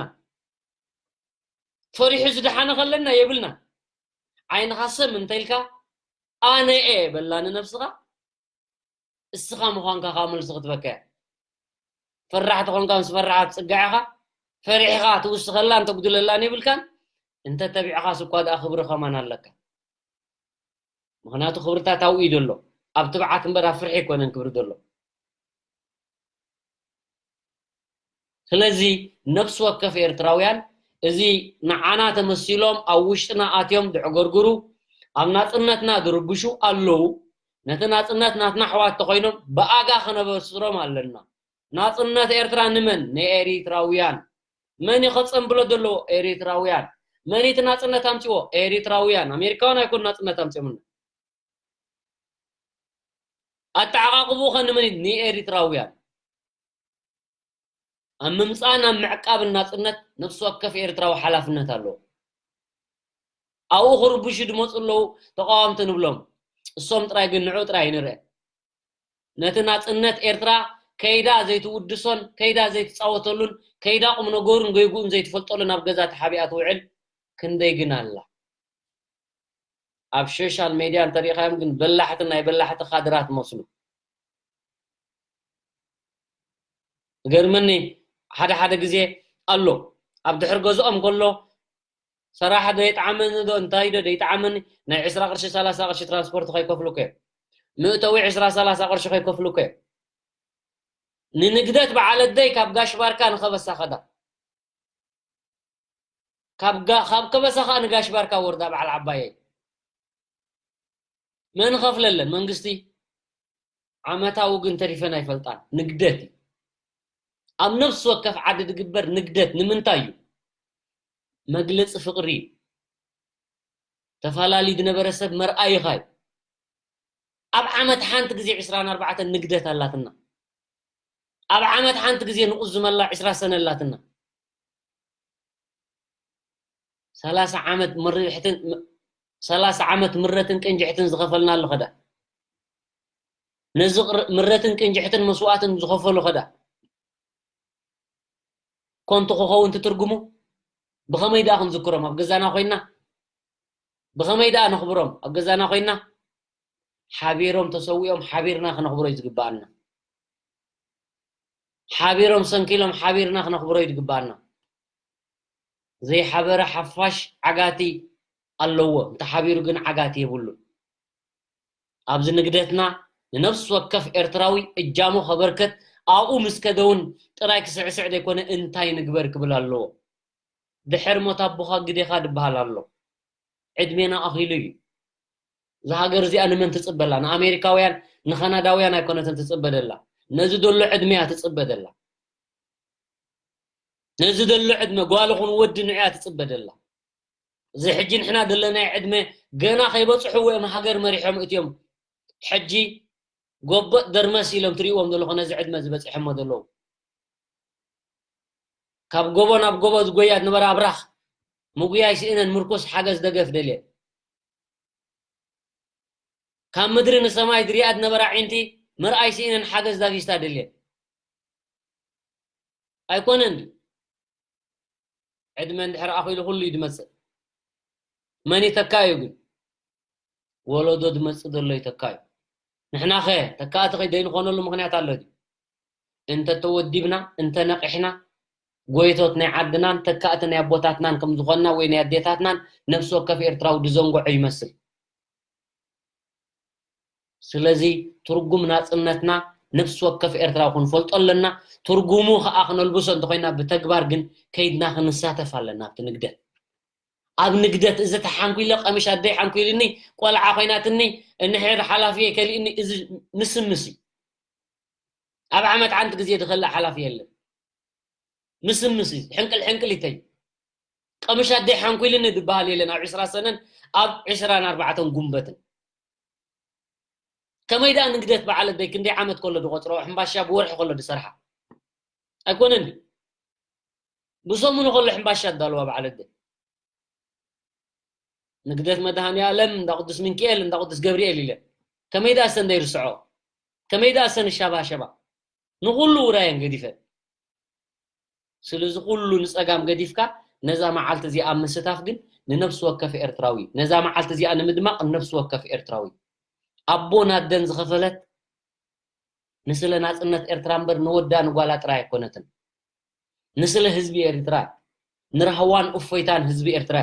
ፈሪሑ ዝደሓነ ከለና የብልና። ዓይንኻ ሰም እንተኢልካ ኣነ እየ በላ ንነብስኻ። እስኻ ምዃንካ ከዓ መልሲ ክትበካ እያ። ፈራሕ ተኾንካ ምስ ፈራሓት ጽጋዕኻ ፈሪሕኻ ትውስኸላን ተጉድለላን የብልካን። እንተ ተቢዕኻስ እኳ ደኣ ክብሪ ከማን ኣለካ። ምኽንያቱ ክብርታት ኣብኡ እዩ ዘሎ። ኣብ ትብዓት እምበር ኣብ ፍርሒ ኣይኮነን ክብሪ ዘሎ። ስለዚ ነፍሲ ወከፍ ኤርትራውያን እዚ ንዓና ተመሲሎም ኣብ ውሽጥና ኣትዮም ድዕገርግሩ፣ ኣብ ናጽነትና ዝርብሹ ኣለዉ። ነቲ ናጽነት ናትና ኣሕዋት ተኾይኖም ብኣጋ ከነበስሮም ኣለና። ናጽነት ኤርትራ ንመን? ንኤሪትራውያን። መን እዩ ከጸንብሎ ዘለዎ? ኤሪትራውያን። መን እቲ ናጽነት ኣምጺዎ? ኤሪትራውያን። ኣሜሪካውያን ኣይኮኑ ናጽነት ኣምጺኦምና። ኣተዓቓቕብኡ ኸ ንመን እዩ? ንኤሪትራውያን። ኣብ ምምጻእን ኣብ ምዕቃብን ናጽነት ነፍሲ ወከፍ ኤርትራዊ ሓላፍነት ኣለዎ። ኣብኡ ክርብሹ ዝመጹ ኣለዉ ተቓወምቲ ንብሎም። እሶም ጥራይ ግን ንዑ ጥራይ ንርአ። ነቲ ናጽነት ኤርትራ ከይዳ ዘይትውድሶን ከይዳ ዘይትጻወተሉን ከይዳ ቁም ነገሩን ገይጉኡን ዘይትፈልጠሉን ኣብ ገዛ ተሓቢኣ ትውዕል ክንደይ ግን ኣላ። ኣብ ሶሻል ሜድያ እንተሪኢኻዮም ግን በላሕቲ ናይ በላሕቲ ካድራት መስሉ። ገርመኒ ሓደ ሓደ ግዜ ኣሎ ኣብ ድሕር ገዝኦም ከሎ ሰራሕ ዶ ይጥዓመኒ ዶ እንታይ ዶ ይጥዓመኒ ናይ ዕስራ ቅርሺ ሰላሳ ቅርሺ ትራንስፖርት ከይከፍሉከ እዮም። መእተዊ ዕስራ ሰላሳ ቅርሺ ከይከፍሉከ እዮም። ንንግደት በዓል ኣደይ ካብ ጋሽ ባርካ ንኸበሳ ኸዳ ካብ ጋ- ካብ ከበሳ ኸዓ ንጋሽ ባርካ ወርዳ በዓል ዓባየይ መን ኸፍለለን መንግስቲ ዓመታዊ ግን ተሪፈን ኣይፈልጣን። ንግደት እዩ። ኣብ ነፍሲ ወከፍ ዓዲ ዝግበር ንግደት ንምንታይ እዩ? መግለፂ ፍቅሪ እዩ። ተፈላለዩ ዝነበረ ሰብ መርኣይኻ እዩ። ኣብ ዓመት ሓንቲ ግዜ ዕስራን ኣርባዕተን ንግደት ኣላትና። ኣብ ዓመት ሓንቲ ግዜ ንቁዝመላ ዕስራ ሰነ ኣላትና። ሰላሳ ዓመት ምርሕትን ሰላሳ ዓመት ምረትን ቅንጅሕትን ዝኸፈልና ኣሎ ኸዳ ነዚ ምረትን ቅንጅሕትን መስዋእትን ዝኸፈሉ ኸዳ ኮንቱ ክኸውን ትትርጉሙ ብኸመይ ደኣ ክንዝክሮም ኣብ ገዛና ኮይና ብኸመይ ደኣ ነኽብሮም ኣብ ገዛና ኮይና ሓቢሮም ተሰዊኦም ሓቢርና ክነኽብሮ እዩ ዝግባኣና። ሓቢሮም ሰንኪሎም ሓቢርና ክነኽብሮ እዩ ዝግባኣና። ዘይሓበረ ሓፋሽ ዓጋቲ ኣለዎ፣ እንተሓቢሩ ግን ዓጋቲ የብሉን። ኣብዚ ንግደትና ንነፍሲ ወከፍ ኤርትራዊ እጃሙ ከበርከት ኣብኡ ምስ ከደውን ጥራይ ክስዕስዕ ዘይኮነ እንታይ ንግበር ክብል ኣለዎ። ድሕር ሞት ኣቦኻ ግዴኻ ድበሃል ኣሎ። ዕድሜና ኣኺሉ እዩ። እዛ ሃገር እዚኣ ንመን ትጽበላ? ንኣሜሪካውያን ንኻናዳውያን ኣይኮነትን ትጽበደላ። ነዚ ደሎ ዕድመ እያ ትጽበደላ። ነዚ ደሎ ዕድመ ጓል ኹን ወዲ ንዕያ ትጽበደላ። እዚ ሕጂ ንሕና ደለናይ ዕድመ ገና ከይበጽሕዎ እዮም ሃገር መሪሖም እትዮም ሕጂ ጎበጥ ደርመስ ኢሎም ትሪእዎም ዘለኹ ነዚ ዕድመ ዝበጽሐሞ ዘለዉ ካብ ጎቦ ናብ ጎቦ ዝጎያ ዝነበረ ኣብራኽ ምጉያይ ስእነን ምርኩስ ሓገዝ ደገፍ ደልየን ካብ ምድሪ ንሰማይ ዝሪኣ ዝነበራ ዒንቲ ምርኣይ ስእነን ሓገዝ ዳቪስታ ደልየን ኣይኮነን ዕድመ እንድሕር ኣኺሉ ኩሉ እዩ ዝመጽእ መን ይተካ እዩ ግን ወለዶ ዝመጽእ ዘሎ ይተካ እዩ ንሕና ኸ ተካእቲ ኸ ዘይንኾነሉ ምኽንያት ኣሎ ድዩ እንተተወዲብና እንተነቂሕና ጎይቶት ናይ ዓድናን ተካእቲ ናይ ኣቦታትናን ከም ዝኾንና ወይ ናይ ኣዴታትናን ነፍሲ ወከፍ ኤርትራዊ ዝዘንግዖ ይመስል ስለዚ ትርጉም ናጽነትና ነፍሲ ወከፍ ኤርትራዊ ክንፈልጦ ኣለና ትርጉሙ ኸኣ ክነልብሶ እንተኾይና ብተግባር ግን ከይድና ክንሳተፍ ኣለና ኣብቲ ንግደት ኣብ ንግደት እዚ ተሓንኩለ ቀምሽ ኣደይ ሓንኩልኒ ቆልዓ ኮይናትኒ እንሕር ሓላፊየ ከሊእኒ እዚ ምስምስ እዩ ኣብ ዓመት ሓንቲ ግዜ ዝኸልእ ሓላፊ የለን ምስምስ እዩ ሕንቅል ሕንቅል ይተይ ቀምሽ ኣደይ ሓንኩልኒ ዝበሃል የለን ኣብ ዕስራ ሰነን ኣብ ዕስራን ኣርባዕተን ጉንበትን ከመይ ደኣ ንግደት በዓል ኣደይ ክንደይ ዓመት ከሎ ዝቆፅሮ ሕምባሻ ብወርሒ ከሎ ዝሰርሓ ኣይኮነን ብሰሙኑ ከሎ ሕምባሻ ኣዳልዋ በዓል ኣደይ ንግደት መድሃኒ ኣለም እንዳ ቅዱስ ምንክኤል እንዳ ቅዱስ ገብርኤል ኢለ ከመይ ደኣ ሰንደ ይርስዖ ከመይ ደኣ ሰን ሻባሸባ ንኹሉ ውራየን ገዲፈን ስለዚ ኩሉ ንጸጋም ገዲፍካ ነዛ መዓልቲ እዚኣ ምስታፍ ግን ንነፍሲ ወከፍ ኤርትራዊ ነዛ መዓልቲ እዚኣ ንምድማቕ ንነፍሲ ወከፍ ኤርትራዊ ኣቦን ኣደን ዝኸፈለት ንስለ ናጽነት ኤርትራ እምበር ንወዳ ንጓላ ጥራይ ኣይኮነትን ንስለ ህዝቢ ኤርትራ ንራህዋን እፎይታን ህዝቢ ኤርትራ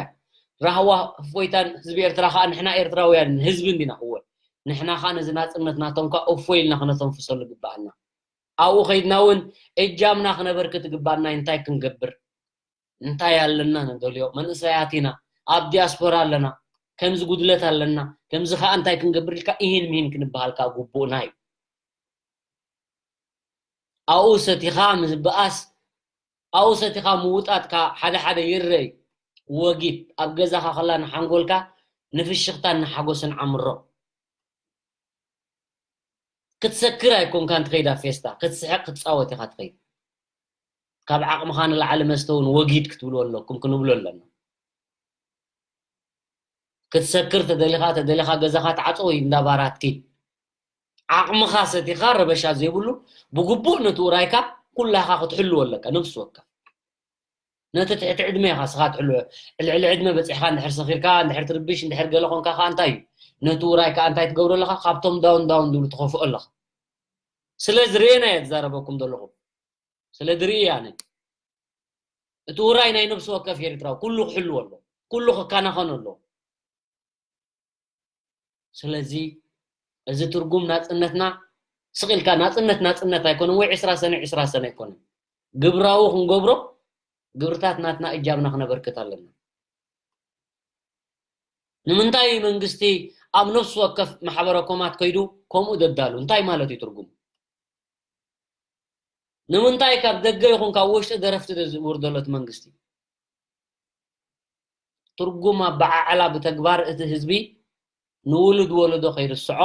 ራህዋ እፎይታን ህዝቢ ኤርትራ ከዓ ንሕና ኤርትራውያን ህዝቢ እንዲና እወ ንሕና ከዓ ነዚ ናጽነት ናቶም ከዓ እፎይ ኢልና ክነተንፍሰሉ ግባኣና ኣብኡ ከይድና እውን እጃምና ክነበርክት ግባና እንታይ ክንገብር እንታይ ኣለና ንደልዮ መንእሰያት ኢና ኣብ ዲያስፖራ ኣለና ከምዚ ጉድለት ኣለና ከምዚ ከዓ እንታይ ክንገብር ኢልካ ይህን ምሂን ክንበሃል ከዓ ግቡእና እዩ ኣብኡ ሰቲኻ ምብኣስ፣ ኣብኡ ሰቲኻ ምውጣጥካ ሓደ ሓደ ይረይ። ወጊድ ኣብ ገዛኻ ከላ ንሓንጎልካ ንፍሽኽታን ንሓጎስን ዓምሮ። ክትሰክር ኣይኮንካን ትኸይድ ኣብ ፌስታ፣ ክትስሕቕ ክትጻወት ኢኻ ትኸይድ። ካብ ዓቕምኻ ንላዕሊ መስተ እውን ወጊድ ክትብልዎ ኣለኩም ክንብሎ ኣለና። ክትሰክር ተደሊኻ ተደሊኻ ገዛኻ ትዓጾ ወይ እንዳ ባራት ኪድ። ዓቕምኻ ሰቲኻ ረበሻ ዘይብሉ ብግቡእ ነቲ ውራይካ ኩላኻ ክትሕልዎ ኣለካ፣ ነፍሲ ወከፍ። ነቲ ትሕቲ ዕድመ ኢኻ ስኻ ትሕልዎ። ልዕሊ ዕድመ በጺሕካ እንድሕር ሰኺርካ፣ እንድሕር ትርብሽ፣ እንድሕር ገለ ኾንካ ኸኣ እንታይ እዩ? ነቲ ውራይ ከኣ እንታይ ትገብሮ ኣለኻ? ካብቶም ዳውን ዳውን ዝብሉ ትኸፍኦ ኣለኻ። ስለ ዝርእየና እየ ዝዛረበኩም ዘለኹ። ስለ ዝርኢ እየ ኣነ። እቲ ውራይ ናይ ነፍሲ ወከፍ ኤርትራዊ ኩሉ ክሕልዎ ኣሎ። ኩሉ ክከናኸኖ ኣሎ። ስለዚ እዚ ትርጉም ናጽነትና ስቕ ኢልካ ናጽነት ናጽነት ኣይኮነን፣ ወይ ዕስራ ሰነ ዕስራ ሰነ ኣይኮነን። ግብራዊ ክንገብሮ ግብርታት ናትና እጃምና ክነበርክት ኣለና። ንምንታይ መንግስቲ ኣብ ነፍሲ ወከፍ ማሕበረ ኮማት ከይዱ ከምኡ ደዳሉ? እንታይ ማለት እዩ ትርጉም? ንምንታይ ካብ ደገ ይኹን ካብ ውሽጢ ደረፍቲ ዝውርደሎ እቲ መንግስቲ? ትርጉም ኣበዓዕላ ብተግባር እቲ ህዝቢ ንውሉድ ወለዶ ከይርስዖ፣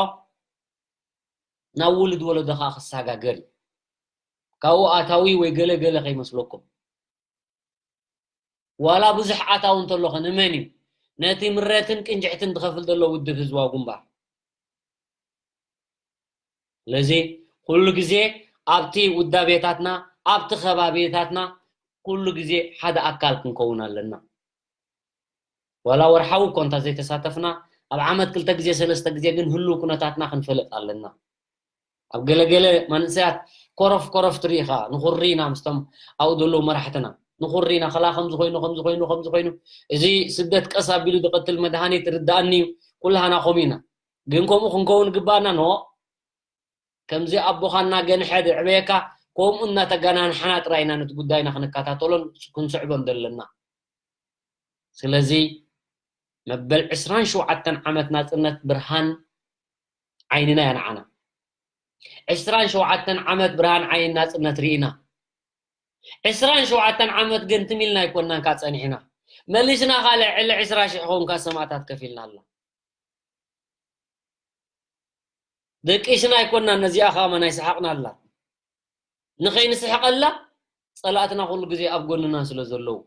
ናብ ውሉድ ወለዶ ከኣ ክሰጋገር እዩ። ካብኡ ኣታዊ ወይ ገለ ገለ ከይመስለኩም። ዋላ ብዙሕ ኣታዊ እንተሎኸ ንመን እዩ? ነቲ ምረትን ቅንጅሕትን ዝኸፍል ዘሎ ውድብ ህዝባዊ ግንባር። ስለዚ ኩሉ ግዜ ኣብቲ ውዳቤታትና፣ ኣብቲ ከባቢታትና ኩሉ ግዜ ሓደ ኣካል ክንከውን ኣለና። ዋላ ወርሓዊ እኮ እንተ ዘይተሳተፍና፣ ኣብ ዓመት ክልተ ግዜ ሰለስተ ግዜ ግን ህሉው ኩነታትና ክንፈልጥ ኣለና። ኣብ ገለገለ መንእሰያት ኮረፍ ኮረፍ ትርኢ ኢኻ፣ ንኹሪ ኢና ምስቶም ኣብኡ ዘለዉ መራሕትና። ንኹሪ ኢና፣ ከላ ከምዚ ኮይኑ፣ ከምዚ ኮይኑ፣ ከምዚ ኮይኑ። እዚ ስደት ቀስ ኣቢሉ ዝቐትል መድሃኒት ርድኣኒ እዩ፣ ኩላህና ከምኡ ኢና። ግን ከምኡ ክንከውን ግባና ኖ። ከምዚ ኣቦኻ እናገንሐ ዘዕበየካ፣ ከምኡ እናተገናንሓና ጥራይ ኢና ነቲ ጉዳይና ክንከታተሎን ክንስዕቦን ዘለና። ስለዚ መበል ዕስራን ሸውዓተን ዓመት ናጽነት ብርሃን ዓይንና እያ ንዓና። ዕስራን ሸውዓተን ዓመት ብርሃን ዓይኒ ናጽነት ርኢና። ዕስራን ሸውዓተን ዓመት ግን ትም ኢልና ኣይኮንናን ካብ ጸኒሕና። መሊስና ካልእ ዕሊ ዕስራ ሽሕ ኾንካ ሰማእታት ከፊልና ኣላ። ደቂስና ኣይኮንናን፣ ነዚኣ ኸኣ መን ኣይሰሓቕና ኣላ። ንኸይንስሕቐላ ጸላእትና ኩሉ ግዜ ኣብ ጎንና ስለ ዘለዉ።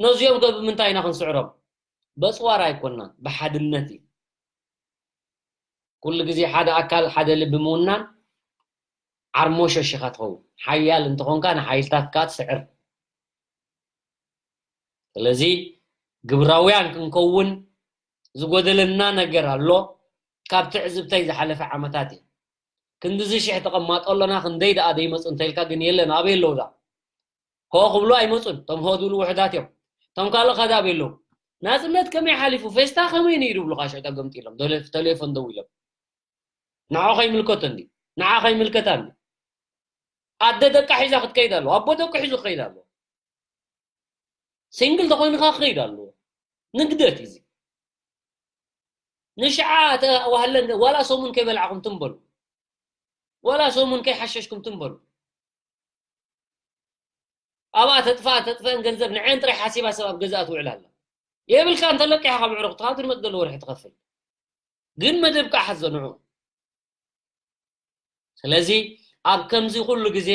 ነዚኦም ከ ብምንታይ ኢና ክንስዕሮም? በጽዋር ኣይኮንናን፣ ብሓድነት እዩ። ኩሉ ግዜ ሓደ ኣካል፣ ሓደ ልቢ ምውናን ዓርሞሸሽ ኢኻ ትኸውን። ሓያል እንተኾንካ ንሓይልታትካ ትስዕር። ስለዚ ግብራውያን ክንከውን ዝጎደለና ነገር ኣሎ። ካብ ትዕዝብተይ ዝሓለፈ ዓመታት እዩ። ክንድዚ ሽሕ ተቐማጦ ኣለና፣ ክንደይ ደኣ ዘይመጹ እንተኢልካ ግን የለን፣ ኣበይ ኣለዉ ደኣ? ሆ ክብሉ ኣይመጹን፣ እቶም ሆ ዝብሉ ውሑዳት እዮም። እቶም ካልእ ከ ኣበይ ኣለዉ? ናጽነት ከመይ ሓሊፉ? ፌስታ ከመይ ነይሩ ይብሉኻ ሽዑ ተገምጢሎም፣ ቴሌ-፣ ቴሌፎን ደዊሎም። ንዓኹ ከይምልከቶ እንዲ፣ ንዓ ከይምልከታ እንዲ። ኣደ ደቃ ሒዛ ክትከይድ ኣለዋ፣ ኣቦ ደቁ ሒዙ ክኸይድ ኣለዎ። ሲንግል ተኾይንኻ ክኸይድ ኣለዎ። ንግደት እዩ እዚ። ንሽዓ ተዋህለ እንደ-፣ ዋላ ሰሙን ከይበላዕኹም ትም በሉ። ዋላ ሰሙን ከይሓሸሽኩም ትም በሉ። ኣብኣ ተጥፋ ተጥፈአን ገንዘብ ንዐን ጥራይ ሓሲባ ሰብ ኣብ ገዛኣ ትውዕል ኣላ። የብልካ እንተለቂኻ ካብ ኣዕሩኽትኻ ትመጽእ ዘሎ ወርሒ ትኸፍል። ግን መደብካ ሓዞ ንዑ። ስለዚ ኣብ ከምዚ ኩሉ ግዜ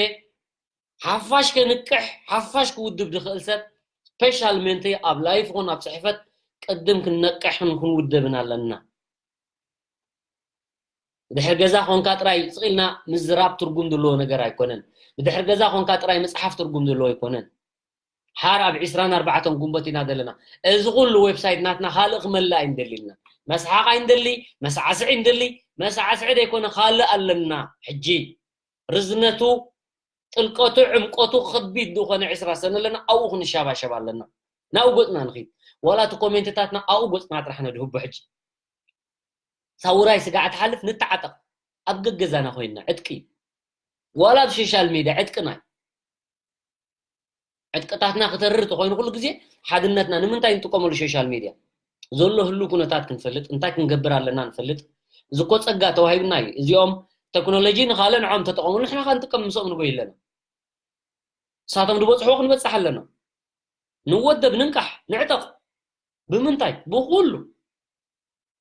ሓፋሽ ከንቅሕ፣ ሓፋሽ ክውድብ ዝኽእል ሰብ ስፔሻል ሜንት ኣብ ላይፍ ይኹን ኣብ ጽሕፈት ቅድም ክንነቅሕን ክንውደብን ኣለና። ብድሕሪ ገዛ ኾንካ ጥራይ ስቕ ኢልና ምዝራብ ትርጉም ዘለዎ ነገር ኣይኮነን። ብድሕሪ ገዛ ኾንካ ጥራይ ምጽሓፍ ትርጉም ዘለዎ ኣይኮነን። ሓር ኣብ ዕስራን ኣርባዕተን ጉንበት ኢና ዘለና። እዚ ኩሉ ዌብሳይት ናትና ካልእ ክመልእ ኣይንደሊ ኢልና። መስሓቕ ኣይንደሊ፣ መሳዕስዒ እንደሊ፣ መሳዕስዒ ዘይኮነ ካልእ ኣለና። ሕጂ ርዝነቱ፣ ጥልቀቱ፣ ዕምቀቱ ከቢድ ዝኾነ ዕስራ ሰነ ኣለና። ኣብኡ ክንሸባሸብ ኣለና። ናብኡ ገጽና ንኺድ። ዋላ እቲ ኮሜንትታትና ኣብኡ ገጽና ጥራሕ ነድህቦ ሕጂ። ሳውራይ ስጋዕ ትሓልፍ ንተዓጠቕ። ኣብ ገገዛና ኮይንና ዕጥቂ። ዋላ ኣብ ሶሻል ሜድያ ዕጥቅና እዩ። ዕጥቅታትና ክተርር ተኾይኑ ኩሉ ግዜ ሓድነትና ንምንታይ ንጥቀመሉ ሶሻል ሜድያ? ዘሎ ህሉ ኩነታት ክንፈልጥ፣ እንታይ ክንገብር ኣለና ንፈልጥ። እዚ እኮ ጸጋ ተዋሂብና እዩ። እዚኦም ቴክኖሎጂ ንኻልእ ንዖም ተጠቐሙ፣ ንሕና ኸ ንጥቀም ምስኦም ንጎይ ኣለና። እሳቶም ዝበፅሕዎ ክንበፅሕ ኣለና። ንወደብ፣ ንንቃሕ፣ ንዕጠቕ። ብምንታይ? ብኹሉ።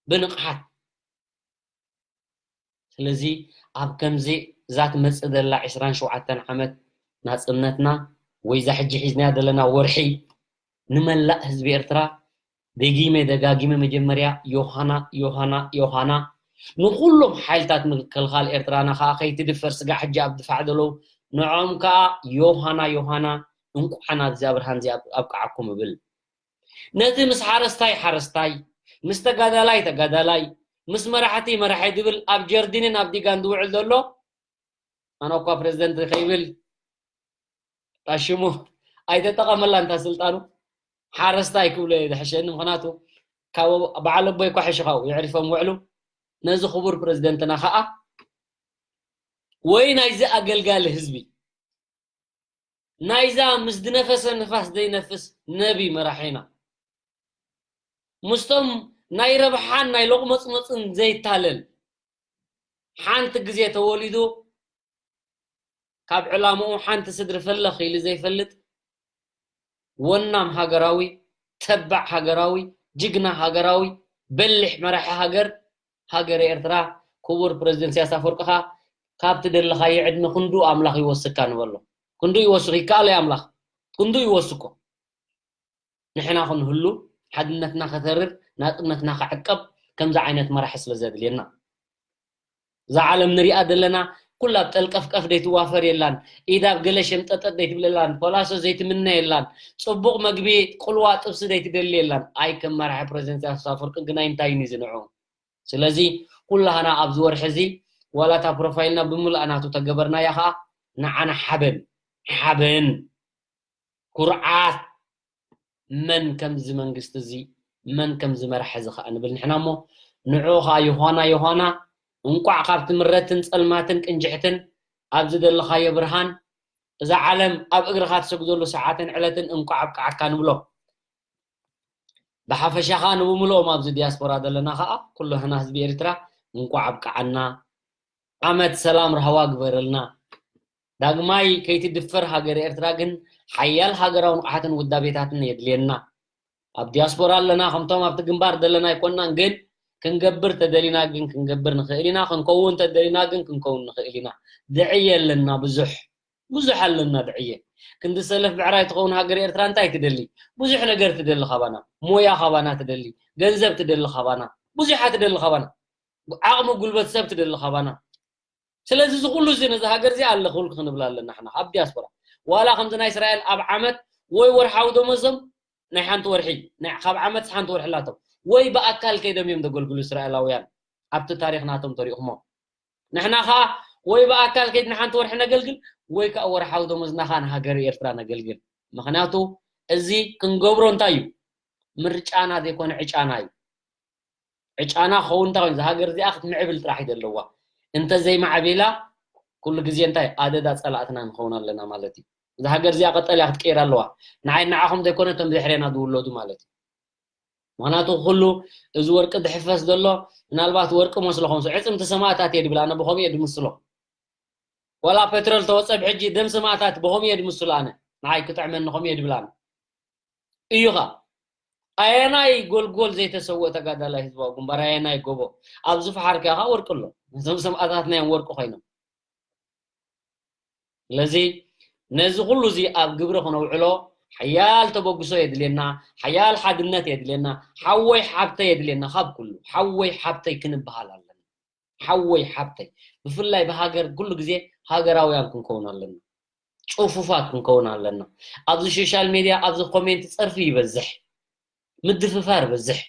ብንቕሓት። ስለዚ ኣብ ከምዚ እዛ ትመጽእ ዘላ ዕስራን ሸውዓተን ዓመት ናጽነትና ወይ እዛ ሕጂ ሒዝናያ ዘለና ወርሒ ንመላእ ህዝቢ ኤርትራ ደጊመ ደጋጊመ መጀመርያ ዮሃና ዮሃና ዮሃና ንኹሎም ሓይልታት ምክልኻል ኤርትራና ከኣ ከይትድፈር ስጋዕ ሕጂ ኣብ ድፋዕ ዘለዉ ንዕኦም ከኣ ዮሃና ዮሃና እንቋዕ ናብዚ ኣብርሃን እዚ ኣብቃዓኩም እብል። ነቲ ምስ ሓረስታይ ሓረስታይ፣ ምስ ተጋዳላይ ተጋዳላይ፣ ምስ መራሕቲ መራሒ ዝብል ኣብ ጀርዲንን ኣብ ዲጋን ዝውዕል ዘሎ ኣነ እኳ ፕረዚደንት ከይብል ሽሙ ኣይተጠቐመላ እንታ ስልጣኑ ሓረስታይ ክብሎ እየ ዝሕሸኒ። ምኽንያቱ ካብ በዓል ኣቦይ እኳ ሕሽኻው የዕሪፎም ውዕሉ ነዚ ክቡር ፕረዚደንትና ከዓ ወይ ናይዚ ኣገልጋሊ ህዝቢ ናይዛ ምስ ዝነፈሰ ንፋስ ዘይነፍስ ነቢ መራሒና ምስቶም ናይ ረብሓን ናይ ሎቕመጽመጽን ዘይታለል ሓንቲ ግዜ ተወሊዱ ካብ ዕላምኡ ሓንቲ ስድሪ ፈለኽ ኢሉ ዘይፈልጥ ወናም ሃገራዊ ተባዕ ሃገራዊ ጅግና ሃገራዊ በሊሕ መራሒ ሃገር ሃገረ ኤርትራ ክቡር ፕረዚደንት ኢሳያስ ኣፈወርቂ ኸኣ ካብ ትደለኻዮ ዕድመ ክንድኡ ኣምላኽ ይወስካ ንበሎ። ክንድኡ ይወስኽ ይከኣሎ ኣምላኽ ክንድኡ ይወስኮ። ንሕና ክንህሉ ሓድነትና ከተርር ናጽነትና ክዕቀብ ከምዚ ዓይነት መራሒ ስለ ዘድልየና እዛ ዓለም ንሪኣ ዘለና ኩላ ኣብ ጠልቀፍቀፍ ዘይትዋፈር የላን። ኢድ ኣብ ገለ ሸምጠጠጥ ዘይትብል የላን። ፖላሶ ዘይትምነ የላን። ጽቡቕ መግቢ ቁልዋ ጥብሲ ዘይትደሊ የላን። ኣይ ከም መራሒ ፕረዚደንት ኢሳያስ ኣፈወርቂ ግናይ እንታይ እዩ ዝንዑ? ስለዚ ኩላህና ኣብዚ ወርሒ እዚ ዋላ እታ ፕሮፋይልና ብምሉኣ ናቱ ተገበርናያ ኸኣ ንዓና ሓበን ሓበን ኩርዓት መን ከምዚ መንግስቲ እዚ መን ከምዚ መራሒ እዚ ኸኣ ንብል ንሕና እሞ ንዑ ኸኣ ዮሃና ዮሃና እንቋዕ ካብቲ ምረትን ጸልማትን ቅንጅሕትን ኣብዚ ዘለኻዮ ብርሃን እዛ ዓለም ኣብ እግርኻ ትሰግደሉ ሰዓትን ዕለትን እንቋዕ ኣብቅዓካ ንብሎ። ብሓፈሻ ኸኣ ንብምልኦም ኣብዚ ዲያስፖራ ዘለና ኸኣ ኩሉ ህና ህዝቢ ኤርትራ እንቋዕ ኣብቅዓና። ዓመት ሰላም ራህዋ ግበረልና። ዳግማይ ከይትድፈር ሃገር ኤርትራ ግን ሓያል ሃገራዊ ንቕሓትን ውዳቤታትን የድልየና። ኣብ ዲያስፖራ ኣለና ከምቶም ኣብቲ ግንባር ዘለና ኣይኮንናን ግን ክንገብር ተደሊና ግን ክንገብር ንኽእል ኢና ክንከውን ተደሊና ግን ክንከውን ንኽእል ኢና። ድዕየ ኣለና ብዙሕ ብዙሕ ኣለና ድዕየ ክንዲ ሰለፍ ብዕራይ ትኸውን ሃገር ኤርትራ እንታይ ትደሊ ብዙሕ ነገር ትደሊ ካባና ሞያ ካባና ትደሊ ገንዘብ ትደሊ ካባና ብዙሓ ትደሊ ካባና ዓቕሚ ጉልበት ሰብ ትደሊ ካባና ስለዚ እዚ ኩሉ እዚ ነዚ ሃገር እዚ ኣለኹልክ ክንብል ኣለና ሕና ኣብ ዲያስፖራ ዋላ ከምዚ ናይ እስራኤል ኣብ ዓመት ወይ ወርሓዊ ደመዞም ናይ ሓንቲ ወርሒ ካብ ዓመት ሓንቲ ወርሒ ኣላቶም ወይ ብኣካል ከይዶም እዮም ዘገልግሉ እስራኤላውያን ኣብቲ ታሪክ ናቶም ተሪእኹሞ ንሕና ከዓ ወይ ብኣካል ከይድ ንሓንቲ ወርሒ ነገልግል ወይ ከዓ ወርሓዊ ደመዝና ከዓ ንሃገር ኤርትራ ነገልግል ምክንያቱ እዚ ክንገብሮ እንታይ እዩ ምርጫና ዘይኮነ ዕጫና እዩ ዕጫና ክኸውን እንታይ ኮይኑ እዛ ሃገር እዚኣ ክትምዕብል ጥራሕ እዩ ዘለዋ እንተዘይማዕቢላ ኩሉ ግዜ እንታይ ኣደዳ ፀላእትና ንኸውን ኣለና ማለት እዩ እዛ ሃገር እዚኣ ቀጠልያ ክትቀይር ኣለዋ ንዓይ ንዓኹም ዘይኮነ እቶም ድሕሬና ዝውለዱ ማለት እዩ ምክንያቱ ኩሉ እዚ ወርቂ ዝሕፈስ ዘሎ ምናልባት ወርቂ መስሎ ከምሱ ዕፅምቲ ሰማእታት እየ ድብል ኣነ ብኸምኡ እየ ድምስሎ ዋላ ፔትሮል ተወፀ ብሕጂ ደም ሰማእታት ብኸምኡ እየ ድምስሎ ኣነ ንዓይ ክጥዕመኒ ከምኡ እየ ድብል ኣነ እዩ ኸ ኣየናይ ጎልጎል ዘይተሰወ ተጋዳላይ ህዝባዊ ግንባር ኣየናይ ጎቦ ኣብ ዝፈሓርካ ኸ ወርቂ ኣሎ ነዞም ሰማእታትና እዮም ወርቂ ኮይኖም ስለዚ ነዚ ኩሉ እዚ ኣብ ግብሪ ክነውዕሎ ሓያል ተበግሶ የድልየና፣ ሓያል ሓድነት የድልየና፣ ሓወይ ሓብተይ የድልየና ካብ ኩሉ ሓወይ ሓብተይ ክንበሃል ኣለና። ሓወይ ሓብተይ ብፍላይ ብሃገር ኩሉ ግዜ ሃገራውያን ክንከውን ኣለና። ጽፉፋት ክንከውን ኣለና። ኣብዚ ሶሻል ሜድያ ኣብዚ ኮሜንት ጸርፊ ይበዝሕ፣ ምድፍፋር ይበዝሕ።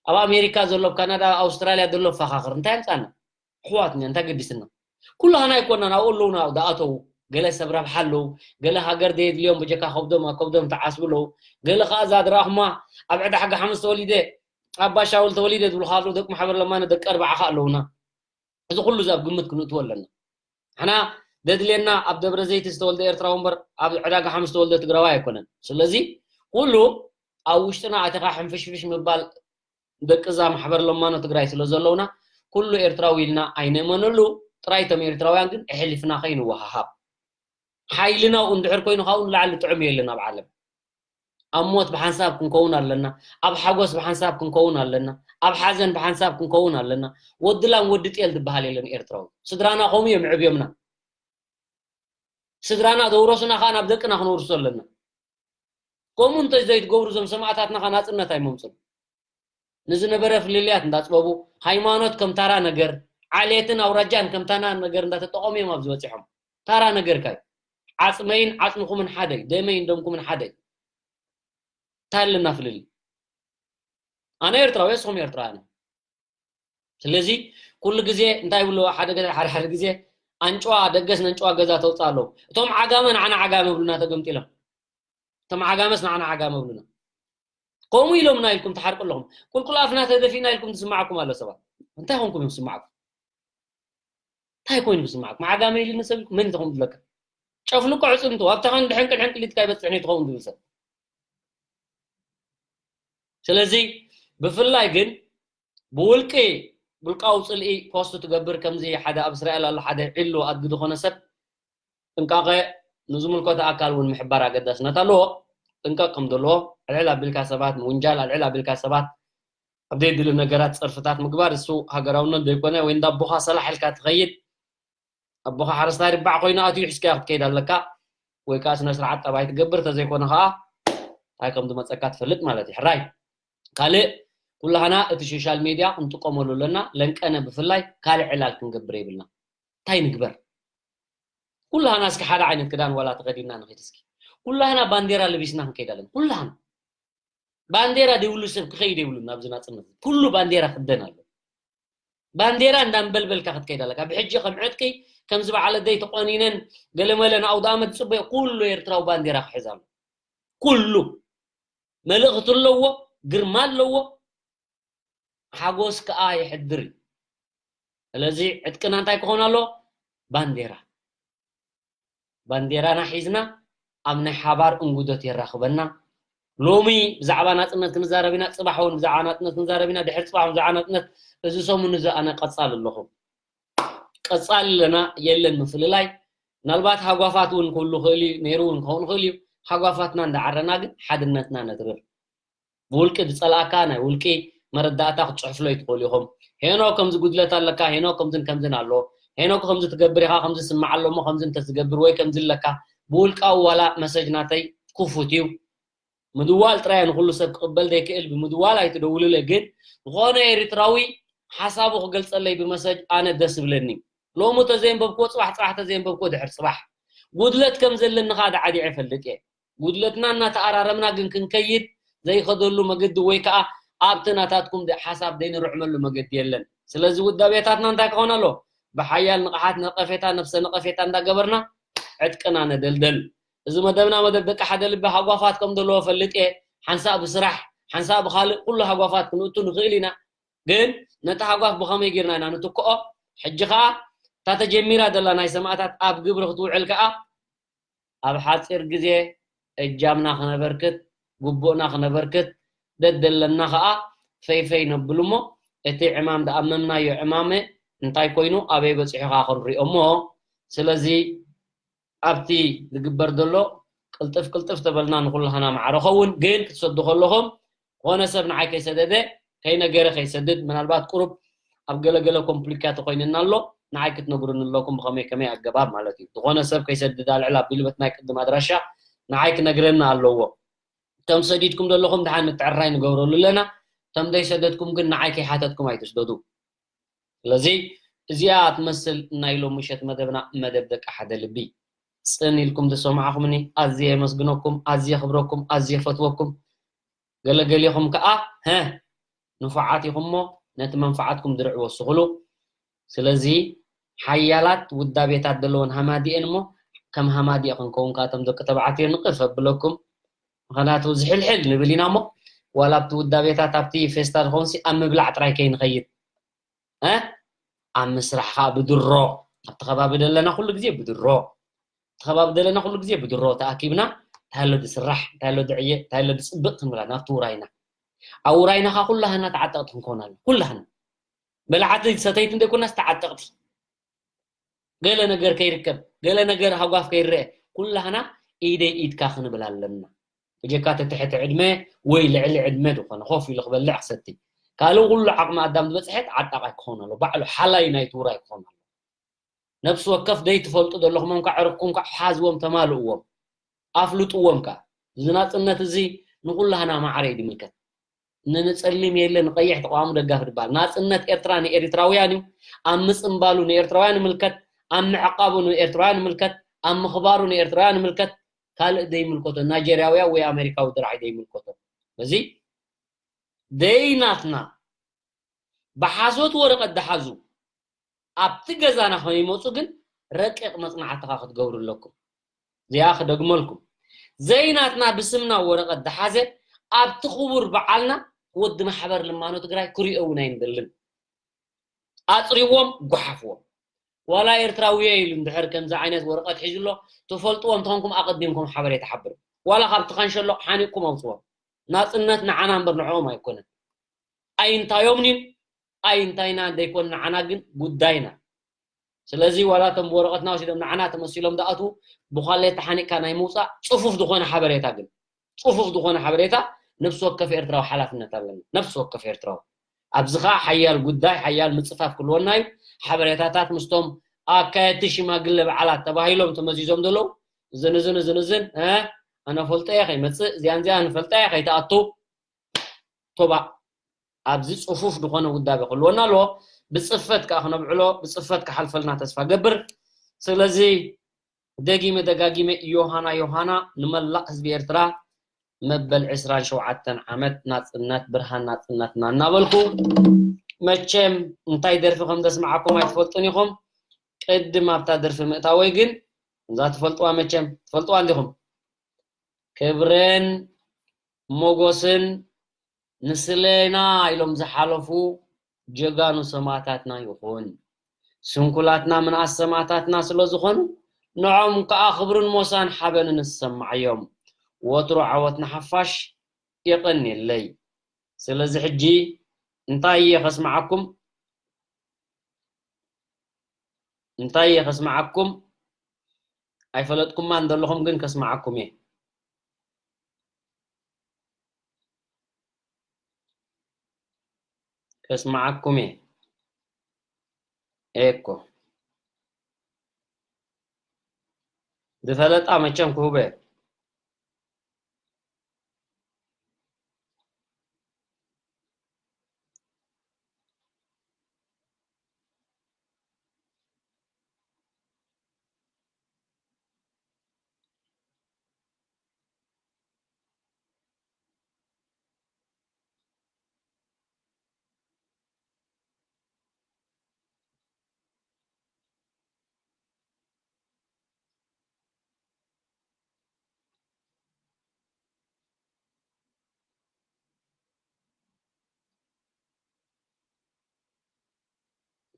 ኣብ ኣሜሪካ ዘሎ ኣብ ካናዳ ኣውስትራልያ ዘሎ ፈኻኽር እንታይ ኣምፃና ኣሕዋትና እንታይ ገዲስና ኩላህና ኣይኮናን ኣብኡ ኣለውና ዝኣተው ገለ ሰብ ረብሓ ኣለዉ ገለ ሃገር ዘየድልዮም በጀካ ከብዶም ኣብ ከብዶም ተዓስቡ ኣለዉ ገለ ከዓ እዛ ድረኣኹማ ኣብ ዕዳ ሕጋ ሓሙስ ተወሊደ ኣብ ባሻውል ተወሊደ ዝብሉ ካብ ደቂ ማሕበር ለማነ ደቂ ኣርባዓ ከዓ ኣለውና እዚ ኩሉ እዚ ኣብ ግምት ክንእትዎ ኣለና ንሕና ዘድልየና ኣብ ደብረ ዘይቲ ዝተወልደ ኤርትራዊ እምበር ኣብ ዕዳጋ ሓሙስ ዝተወልደ ትግራዋይ ኣይኮነን ስለዚ ኩሉ ኣብ ውሽጥና ኣቲኻ ሕንፍሽፍሽ ምባል ደቂ እዛ ማሕበር ለማኖ ትግራይ ስለ ዘለውና ኩሉ ኤርትራዊ ኢልና ኣይነእመነሉ ጥራይ እቶም ኤርትራውያን ግን ኣሕሊፍና ከይንወሃሃብ ሓይልና እንድሕር ኮይኑ ካብኡ ንላዕሊ ጥዑም የለን ኣብ ዓለም። ኣብ ሞት ብሓንሳብ ክንከውን ኣለና፣ ኣብ ሓጎስ ብሓንሳብ ክንከውን ኣለና፣ ኣብ ሓዘን ብሓንሳብ ክንከውን ኣለና። ወዲ ላም ወዲ ጤል ዝበሃል የለን ኤርትራዊ። ስድራና ከምኡ እዮም ዕብዮምና። ስድራና ዘውረሱና ከዓ ናብ ደቅና ክነውርሶ ኣለና። ከምኡ እንተ ዘይትገብሩ እዞም ሰማእታትና ከዓ ናፅነት ኣይመምፅን። ንዝነበረ ፍልልያት እንዳፅበቡ፣ ሃይማኖት ከም ታራ ነገር፣ ዓሌትን ኣውራጃን ከም ታራ ነገር እንዳተጠቐሙ እዮም ኣብዚ በፂሖም። ታራ ነገር ካይ ዓፅመይን ዓፅምኹምን ሓደ እዩ፣ ደመይን ደምኩምን ሓደ እዩ። እንታይ ኣለና ፍልልይ? ኣነ ኤርትራዊ፣ ንስኹም ኤርትራውያን። ስለዚ ኩሉ ግዜ እንታይ ይብሉ ሓደ ገ-፣ ሓደ ሓደ ግዜ ኣንጭዋ ደገስ ነንጭዋ ገዛ ተውፅእ ኣለዉ። እቶም ዓጋመ ንዓና ዓጋመ ይብሉና ተገምጢሎም። እቶም ዓጋመስ ንዓና ዓጋመ ይብሉና። ከምኡ ኢሎምና ኢልኩም ትሓርቁ ኣለኹም። ቁልቁል ኣፍና ተደፊእና ኢልኩም ትስማዕኩም ኣሎ ሰባት። እንታይ ኾንኩም እዮም ዝስማዕኩም? እንታይ ኮይኑ ዝስማዕኩም? ዓጋመ ኢሉኒ ሰብ ኢልኩም መን ተኾን ዝብለካ? ጨፍልቆ ዕፅምቱ ኣብታ ኸን ድሕንቅል ሕንቅሊትካ ይበፅሕኒ ትኸውን ዝብል ሰብ። ስለዚ ብፍላይ ግን ብውልቂ ውልቃዊ ጽልኢ ፖስት ትገብር ከምዚ ሓደ ኣብ እስራኤል ኣሎ ሓደ ዒሉ ኣድጊ ዝኾነ ሰብ ጥንቃቐ ንዝምልከቶ ኣካል እውን ምሕባር ኣገዳስነት ኣለዎ። ጥንቀቕ ከም ዘለዎ ዕልዕል ኣቢልካ ሰባት ምውንጃል፣ ኣልዕል ኣቢልካ ሰባት ኣብ ዘይድሊ ነገራት ጸርፍታት ምግባር እሱ ሃገራውነት ዘይኮነ ወይ እንዳ ኣቦኻ ሰላሕ ኢልካ ትኸይድ ኣቦኻ ሓረስታይ ርባዕ ኮይኑ ኣትዩ ሒዝካዮ ክትከይድ ኣለካ ወይ ከዓ ስነ ስርዓት ጠባይ ትገብር ተዘይኮነ ከዓ እንታይ ከም ዝመፀካ ትፈልጥ ማለት እዩ። ሕራይ ካልእ ኩላህና እቲ ሶሻል ሜድያ ክንጥቀመሉ ኣለና። ለንቀነ ብፍላይ ካልእ ዕላል ክንገብር የብልና። እንታይ ንግበር? ኩላህና እስኪ ሓደ ዓይነት ክዳን ዋላ ተኸዲና ንኸይድ እስኪ ኩላህና ባንዴራ ለቢስና ክንከይድ ኣለና። ኩላህና ባንዴራ ዘይብሉ ሰብ ክኸይድ የብሉን ናብዚ ናፅነት። ኩሉ ባንዴራ ክደን ኣሎ። ባንዴራ እንዳንበልበልካ ክትከይድ ኣለካ። ብሕጂ ከም ዕጥቂ ከምዚ በዓለ ደይ ተቆኒነን ገለመለ ንኣውደ ኣመት ዝፅበዮ ኩሉ ኤርትራዊ ባንዴራ ክሕዝ ኣሎ። ኩሉ መልእኽቲ ኣለዎ፣ ግርማ ኣለዎ፣ ሓጎስ ከኣ የሕድር እዩ። ስለዚ ዕጥቅና እንታይ ክኾን ኣሎ? ባንዴራ። ባንዴራና ሒዝና ኣብ ናይ ሓባር እንጉዶት የራኽበና። ሎሚ ብዛዕባ ናጽነት ክንዛረብ ኢና፣ ጽባሕ እውን ብዛዕባ ናጽነት ክንዛረብ ኢና፣ ድሕሪ ጽባሕ እውን ብዛዕባ ናጽነት። እዚ ሰሙን እዚ ኣነ ቀጻሊ ኣለኹ። ቀጻሊ ኣለና፣ የለን ምፍልላይ። ምናልባት ሃጓፋት እውን ክህሉ ክእል እዩ፣ ነይሩ እውን ክኸውን ይኽእል እዩ። ሃጓፋትና እንዳዓረና ግን ሓድነትና ነትርር። ብውልቂ ዝጸልኣካ ናይ ውልቂ መረዳእታ ክትጽሕፍሎ ይትኽእሉ ኢኹም። ሄኖ ከምዚ ጉድለት ኣለካ፣ ሄኖ ከምዝን ከምዝን ኣሎ፣ ሄኖ ከምዚ ትገብር ኢኻ፣ ከምዚ ስማዕ ኣሎ እሞ ከምዚ እንተዝገብር ወይ ከምዚ ኣለካ፣ ብውልቃዊ ዋላ መሰጅ ናተይ ክፉት እዩ። ምድዋል ጥራይ ንኹሉ ሰብ ክቕበል ዘይክእል ብምድዋል ኣይትደውልለ፣ ግን ዝኾነ ኤርትራዊ ሓሳቡ ክገልጸለይ ብመሰጅ ኣነ ደስ ይብለኒ። ሎሚ ተዘየንበብክዎ ጽባሕ፣ ጽባሕ ተዘየንበብክዎ ድሕር ጽባሕ። ጉድለት ከም ዘለኒ ኸኣ ዳዓዲዐ እፈልጥ እየ። ጉድለትና እናተኣራረምና ግን ክንከይድ ዘይኸደሉ መገዲ ወይ ከኣ ኣብቲ ናታትኩም ደ-፣ ሓሳብ ዘይንርዕመሉ መገዲ የለን። ስለዚ ውዳቤታትና እንታይ ክኾን ኣሎ? ብሓያል ንቕሓት ነቐፌታ፣ ነፍሰ ነቐፌታ እንዳገበርና ዕጥቅና ነደልደል። እዚ መደብና መደብ ደቂ ሓደ ልቢ ሃጓፋት ከም ዘለዎ ፈልጥ እየ። ሓንሳእ ብስራሕ፣ ሓንሳእ ብኻልእ ኩሉ ሃጓፋት ክንእቱ ንኽእል ኢና። ግን ነቲ ሃጓፍ ብኸመይ ጌርና ኢና ንትክኦ? ሕጂ ኸኣ እታ ተጀሚራ ዘላ ናይ ሰማእታት ኣብ ግብሪ ክትውዕል ከኣ ኣብ ሓጺር ግዜ እጃምና ክነበርክት፣ ግቡእና ክነበርክት ደደለና ከኣ ፈይፈይ ነብል እሞ እቲ ዕማም ዝኣመምናዮ ዕማመ እንታይ ኮይኑ ኣበይ በጺሑ ከኣ ክንሪኦ እሞ። ስለዚ ኣብቲ ዝግበር ዘሎ ቅልጥፍ ቅልጥፍ ተበልና ንኩላህና ማዕረ ኸውን፣ ግን ክትሰዱ ከለኹም ዝኾነ ሰብ ንዓይ ከይሰደደ ከይነገረ ከይሰድድ፣ ምናልባት ቁሩብ ኣብ ገለገለ ኮምፕሊካ ተኮይንና ኣሎ፣ ንዓይ ክትነግሩኒ ኣለኩም ብኸመይ ከመይ ኣገባብ ማለት እዩ። ዝኾነ ሰብ ከይሰድድ ኣልዕል ኣቢሉ በቲ ናይ ቅድም ኣድራሻ ንዓይ ክነግረኒ ኣለዎ። እቶም ሰዲድኩም ዘለኹም ድሓን ምትዕርራይ ንገብረሉ ኣለና። እቶም ዘይሰደድኩም ግን ንዓይ ከይሓተትኩም ኣይትስደዱ። ስለዚ እዚኣ ትመስል ናይ ሎሚ ምሸት መደብና፣ መደብ ደቂ ሓደ ልቢ። ጽን ኢልኩም ዝሰማዕኹምኒ ኣዝየ የመስግነኩም፣ ኣዝየ የኽብረኩም፣ ኣዝየ የፈትወኩም። ገለገሊኹም ከኣ፣ ሀ፣ ንፉዓት ኢኹም እሞ ነቲ መንፍዓትኩም ድርዒ ወስኹሉ። ስለዚ ሓያላት ውዳቤታት ዘለወን ሃማዲኤን እሞ ከም ሃማዲኤ ክንከውን ከኣ እቶም ደቂ ተባዕትዮ ንቕፍ ኣብለኩም። ምኽንያቱ ዝሕልሕል ንብል ኢና እሞ ዋላ ኣብቲ ውዳቤታት ኣብቲ ፌስታ ዝኾንሲ ኣብ ምብላዕ ጥራይ ከይንኸይድ። እ? ኣብ ምስራሕ ኸዓ ብድሮ፣ ኣብቲ ከባቢ ደለና ኩሉ ግዜ ብድሮ፣ ኣብቲ ከባቢ ደለና ኩሉ ግዜ ብድሮ ተኣኪብና እንታይ ኣሎ ዝስራሕ፣ እንታይ ኣሎ ዝዕየ፣ እንታይ ኣሎ ዝፅብቕ ክንብላ ናብቲ ውራይና። ኣብ ውራይና ኸዓ ኩላህና ተዓጠቕቲ ክንከውን ኣለና። ኩላህና። በላዕቲ ሰተይቲ እንተይኮናስ ተዓጠቕቲ። ገለ ነገር ከይርከብ፣ ገለ ነገር ሃጓፍ ከይረአ፣ ኩላህና ኢደይ ኢድካ ክንብል ኣለና። ብጀካ እቲ ትሕቲ ዕድመ ወይ ልዕሊ ዕድመ ዝኾነ ኮፍ ኢሉ ክበልዕ ክሰቲ፣ ካልእ ኩሉ ዓቕሚ ኣዳም ዝበፅሐት ዓጣቕ ኣይክኾን ኣሎ። ባዕሉ ሓላይ ናይቲ ውራይ ክኾን ኣሎ። ነፍሲ ወከፍ ደይ ትፈልጡ ዘለኹም እንኳ ዕርክኩም እንኳ ሓዝዎም፣ ተማልእዎም፣ ኣፍልጥዎም። ከ እዚ ናፅነት እዚ ንኩላህና ማዕረ እዩ ዝምልከት። ንንፀሊም የለ ንቀይሕ ተቃዋሚ ደጋፊ ድበሃል። ናፅነት ኤርትራ ንኤሪትራውያን እዩ። ኣብ ምፅምባሉ ንኤርትራውያን ይምልከት፣ ኣብ ምዕቃቡ ንኤርትራውያን ይምልከት፣ ኣብ ምኽባሩ ንኤርትራውያን ይምልከት። ካልእ ደይምልከቶ፣ ናይጀርያውያ ወይ ኣሜሪካዊ ድራዒ ደይምልከቶ። በዚ ደይናትና ብሓሶት ወረቐት ድሓዙ ኣብቲ ገዛና ከይመፁ ግን ረቂቕ መፅናዕትኻ ክትገብሩ ኣለኩም። እዚኣ ክደግመልኩም፣ ዘይናትና ብስምና ወረቐት ድሓዘ ኣብቲ ክቡር በዓልና ወዲ ማሕበር ልማኖ ትግራይ ክሪኦ እውን ኣይንደልን። ኣፅሪዎም፣ ጓሓፍዎም። ዋላ ኤርትራዊ እየ ኢሉ እንድሕር ከምዚ ዓይነት ወረቐት ሒዙ ኣሎ፣ ትፈልጥዎም እንተኾንኩም ኣቐዲምኩም ሓበሬታ ሓብሩ። ዋላ ካብቲ ካንሸሎ ሓኒቕኩም ኣውፅዎም። ናፅነት ንዓና እምበር ንዕኦም ኣይኮነን። ኣይንታዮምኒን ኣይንታይና ዘይኮን ንዓና ግን ጉዳይና። ስለዚ ዋላ እቶም ብወረቐትና ወሲዶም ንዓና ተመሲሎም ዝኣትዉ ብኳሌ ተሓኒቕካ ናይ ምውፃእ ፅፉፍ ዝኾነ ሓበሬታ ግን፣ ፅፉፍ ዝኾነ ሓበሬታ ነፍሲ ወከፍ ኤርትራዊ ሓላፍነት ኣለና። ነፍሲ ወከፍ ኤርትራዊ ኣብዚ ኸዓ ሓያል ጉዳይ ሓያል ምፅፋፍ ክልወና እዩ። ሓበሬታታት ምስቶም ኣካየድቲ ሽማግለ በዓላት ተባሂሎም ተመዚዞም ዘለዉ እዝን እዝን እዝን እዝን እ ኣነ ፈልጠ እየ ከይመፅእ እዚኣን እዚኣን ፈልጠ እየ ከይትኣቱ ቶባ ኣብዚ ፅፉፍ ዝኾነ ውዳቤ ክህልወና ኣለዎ። ብፅፈት ከዓ ክነብዕሎ ብፅፈት ክሓልፈልና ተስፋ ገብር። ስለዚ ደጊመ ደጋጊመ ዮሃና ዮሃና ንመላእ ህዝቢ ኤርትራ መበል ዕስራን ሸውዓተን ዓመት ናፅነት ብርሃን ናፅነትና እናበልኩ መቸም እንታይ ደርፊ ከም ዘስምዓኩም ኣይትፈልጡን ኢኹም። ቅድም ኣብታ ደርፊ ምእታወይ ግን እዛ ትፈልጥዋ መቸም ትፈልጥዋ እንዲኹም። ክብርን ሞጎስን ንስለና ኢሎም ዝሓለፉ ጀጋኑ ሰማእታትና ይኹን። ስንኩላትና ምንኣስ ሰማእታትና ስለ ዝኾኑ ንዖም ከዓ ክብርን ሞሳን ሓበንን ዝሰማዓዮም። ወትሩ ዓወት ንሓፋሽ። የቐንየለይ። ስለዚ ሕጂ እንታይ እየ ከስምዓኩም? እንታይ እየ ከስምዓኩም? ኣይፈለጥኩማን ዘለኹም ግን ከስምዓኩም እየ። ከስምዓኩም እየ። ኤኮ ዝፈለጣ መቸም ክህቦ እየ።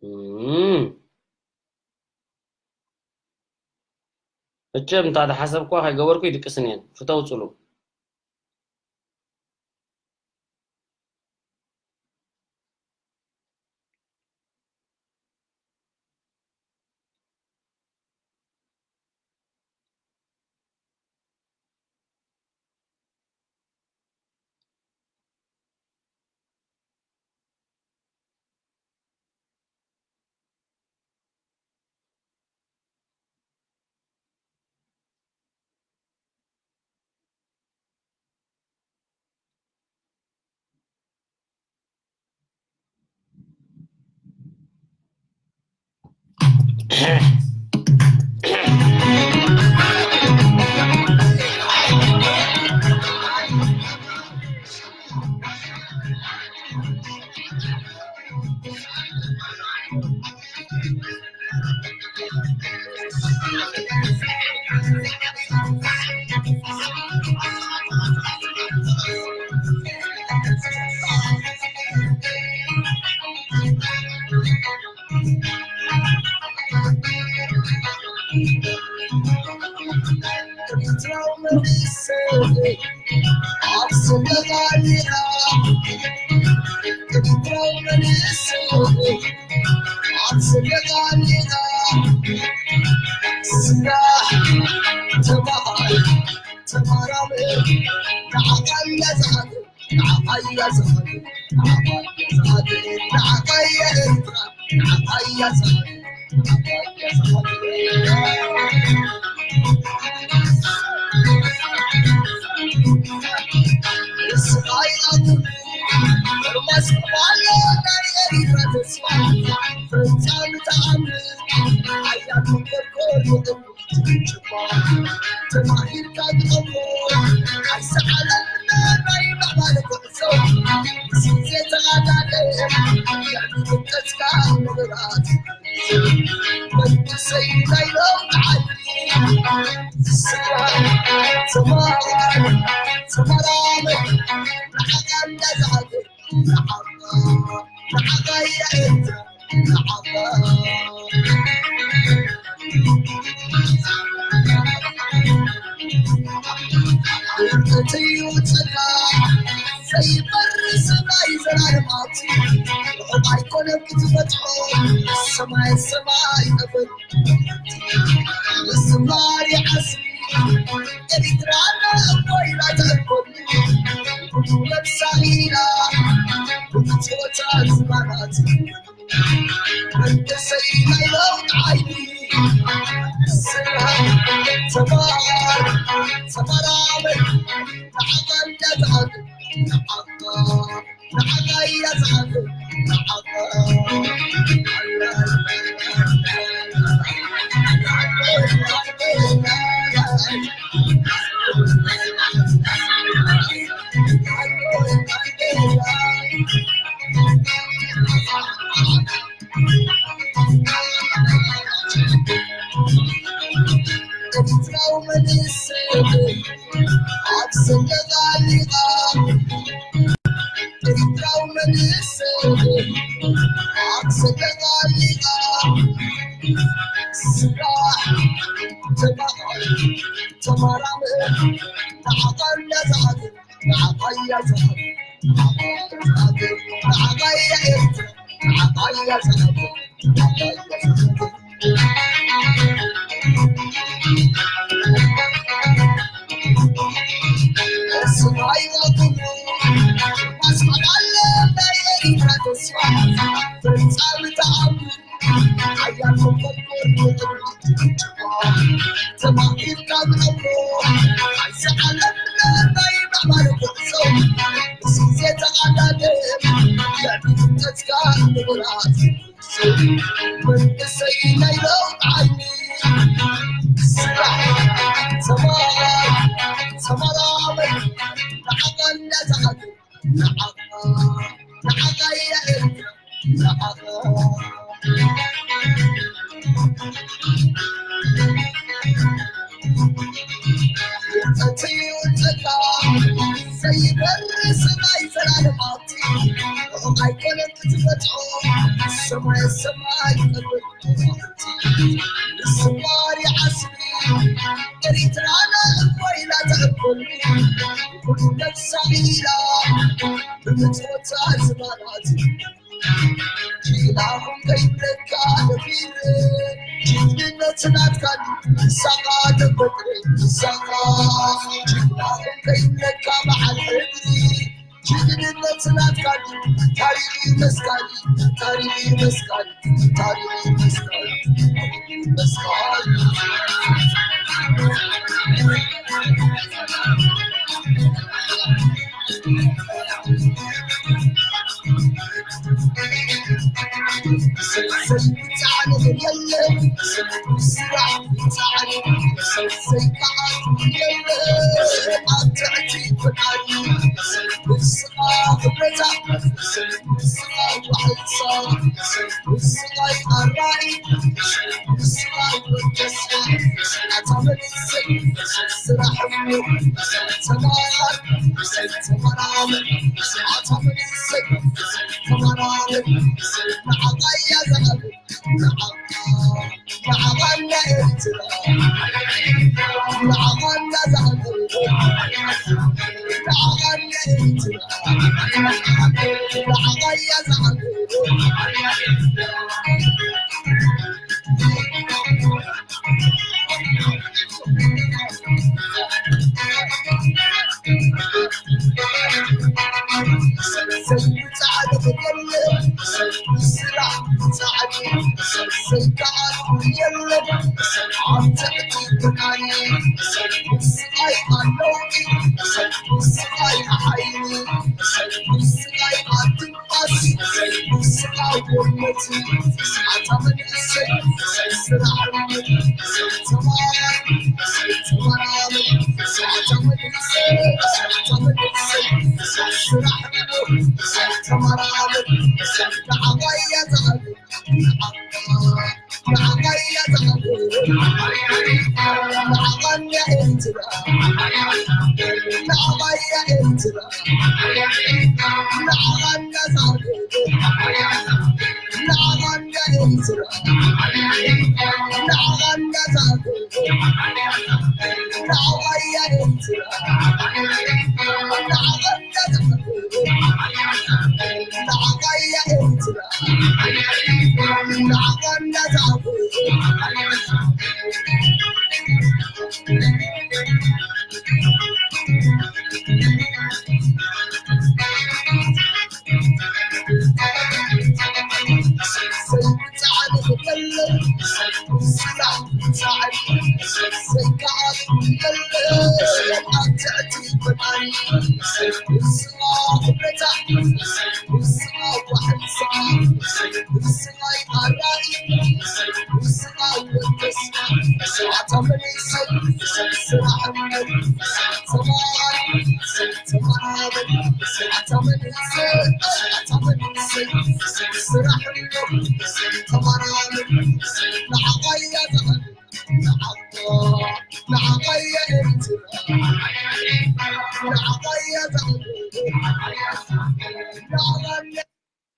እም። መቸም እንታ ዝሓሰብኳ ከይገበርኩ ይድቅስን እየን። ፍተው ጽሉ። ተማራምር ንዓኻ እያ ዝሓትት፣ ንዓኻ እያ ዝሓትት፣ ንዓኻ እያ ዝሓትት፣ ንዓኻ እያ ኤርትራ፣ ንዓኻ እያ ዝሓትት።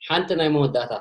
ሓንቲ ናይ መወዳእታ።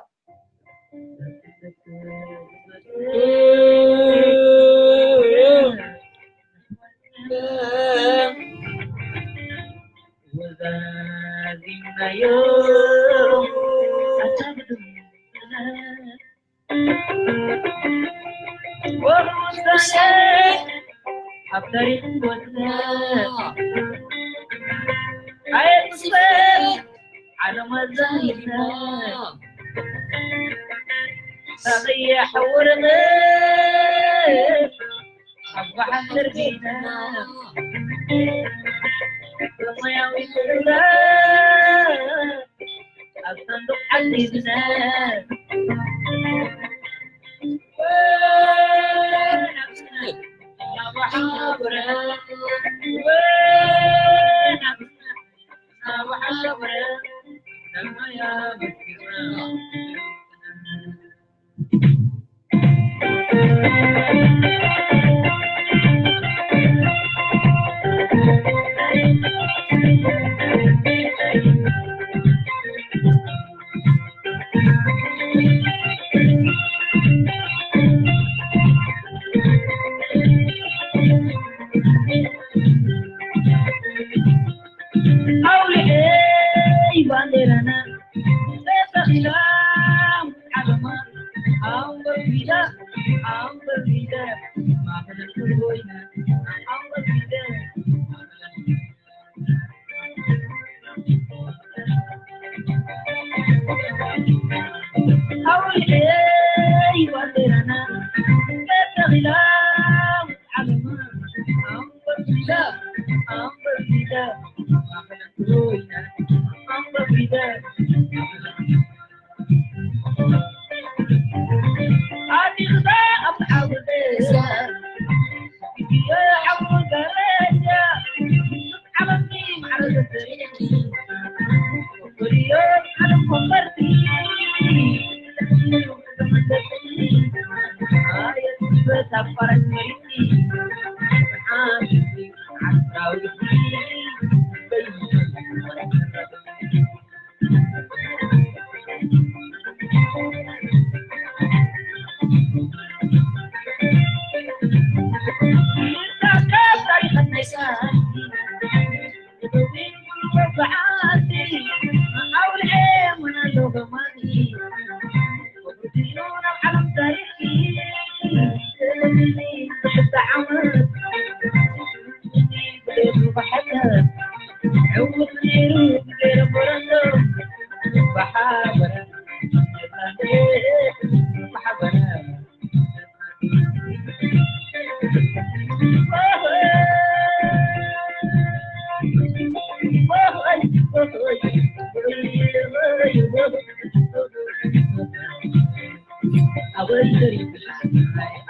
ኣበይ ተሪፉ?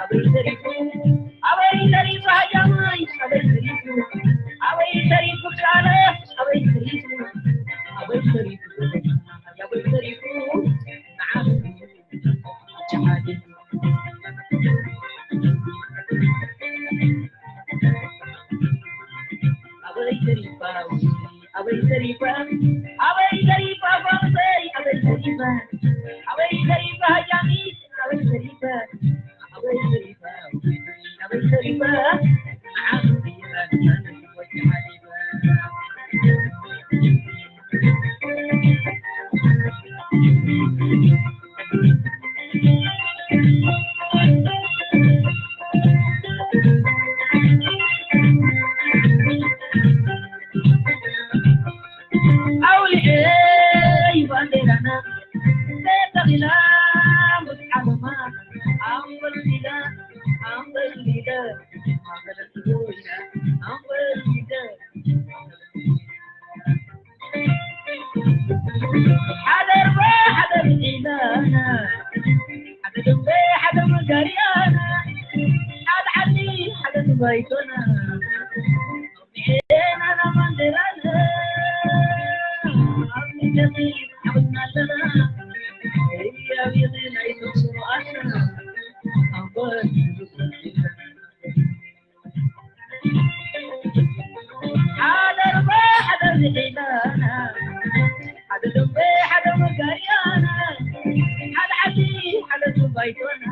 ኣበይ ተሪፉ? ኣበይ ተሪፉ? ሃያማይ ኣበይ ተሪፉ? ኣበይ ተሪፉ? ቃለ ኣበይ ተሪፉ? ኣበይ ተሪፉ? ኣበይ ተሪፉ? ንዓም ቻሓዲ ኣበይ ተሪፋ? ኣበይ ተሪፋ? ኣበይ ተሪፋ? ጓልተይ ኣበይ ተሪፋ? ኣበይ ተሪፋ? ሃያሚት ኣበይ ተሪፋ? ኣበይ ተሪፋ? ኣበይ ተሪፋ? ንዓም ኣውሊዐይ ባንዴራና ተተኺላ ምስዓለማ ኣንበልቢለ ኣንበልቢለ ኣንበልቢለ ኣንበልቢለ ሓደ ርባ ሓደ ብዒላና ሓደ ደንበ ሓደ መጋርያና ሓደ ዓዲ ሓደ ንባይቶና ዜናና ባንዴራና ኣብ ንገዲ ዓቕምና ኣለና። ህያብ የለ ናይ ተስፎ ኣና ኣንበል ሓደ ርባ ሓደ ብዒላና ሓደ ደንበ ሓደ መጋርያና ሓደ ዓዲ ሓደ ንባይቶና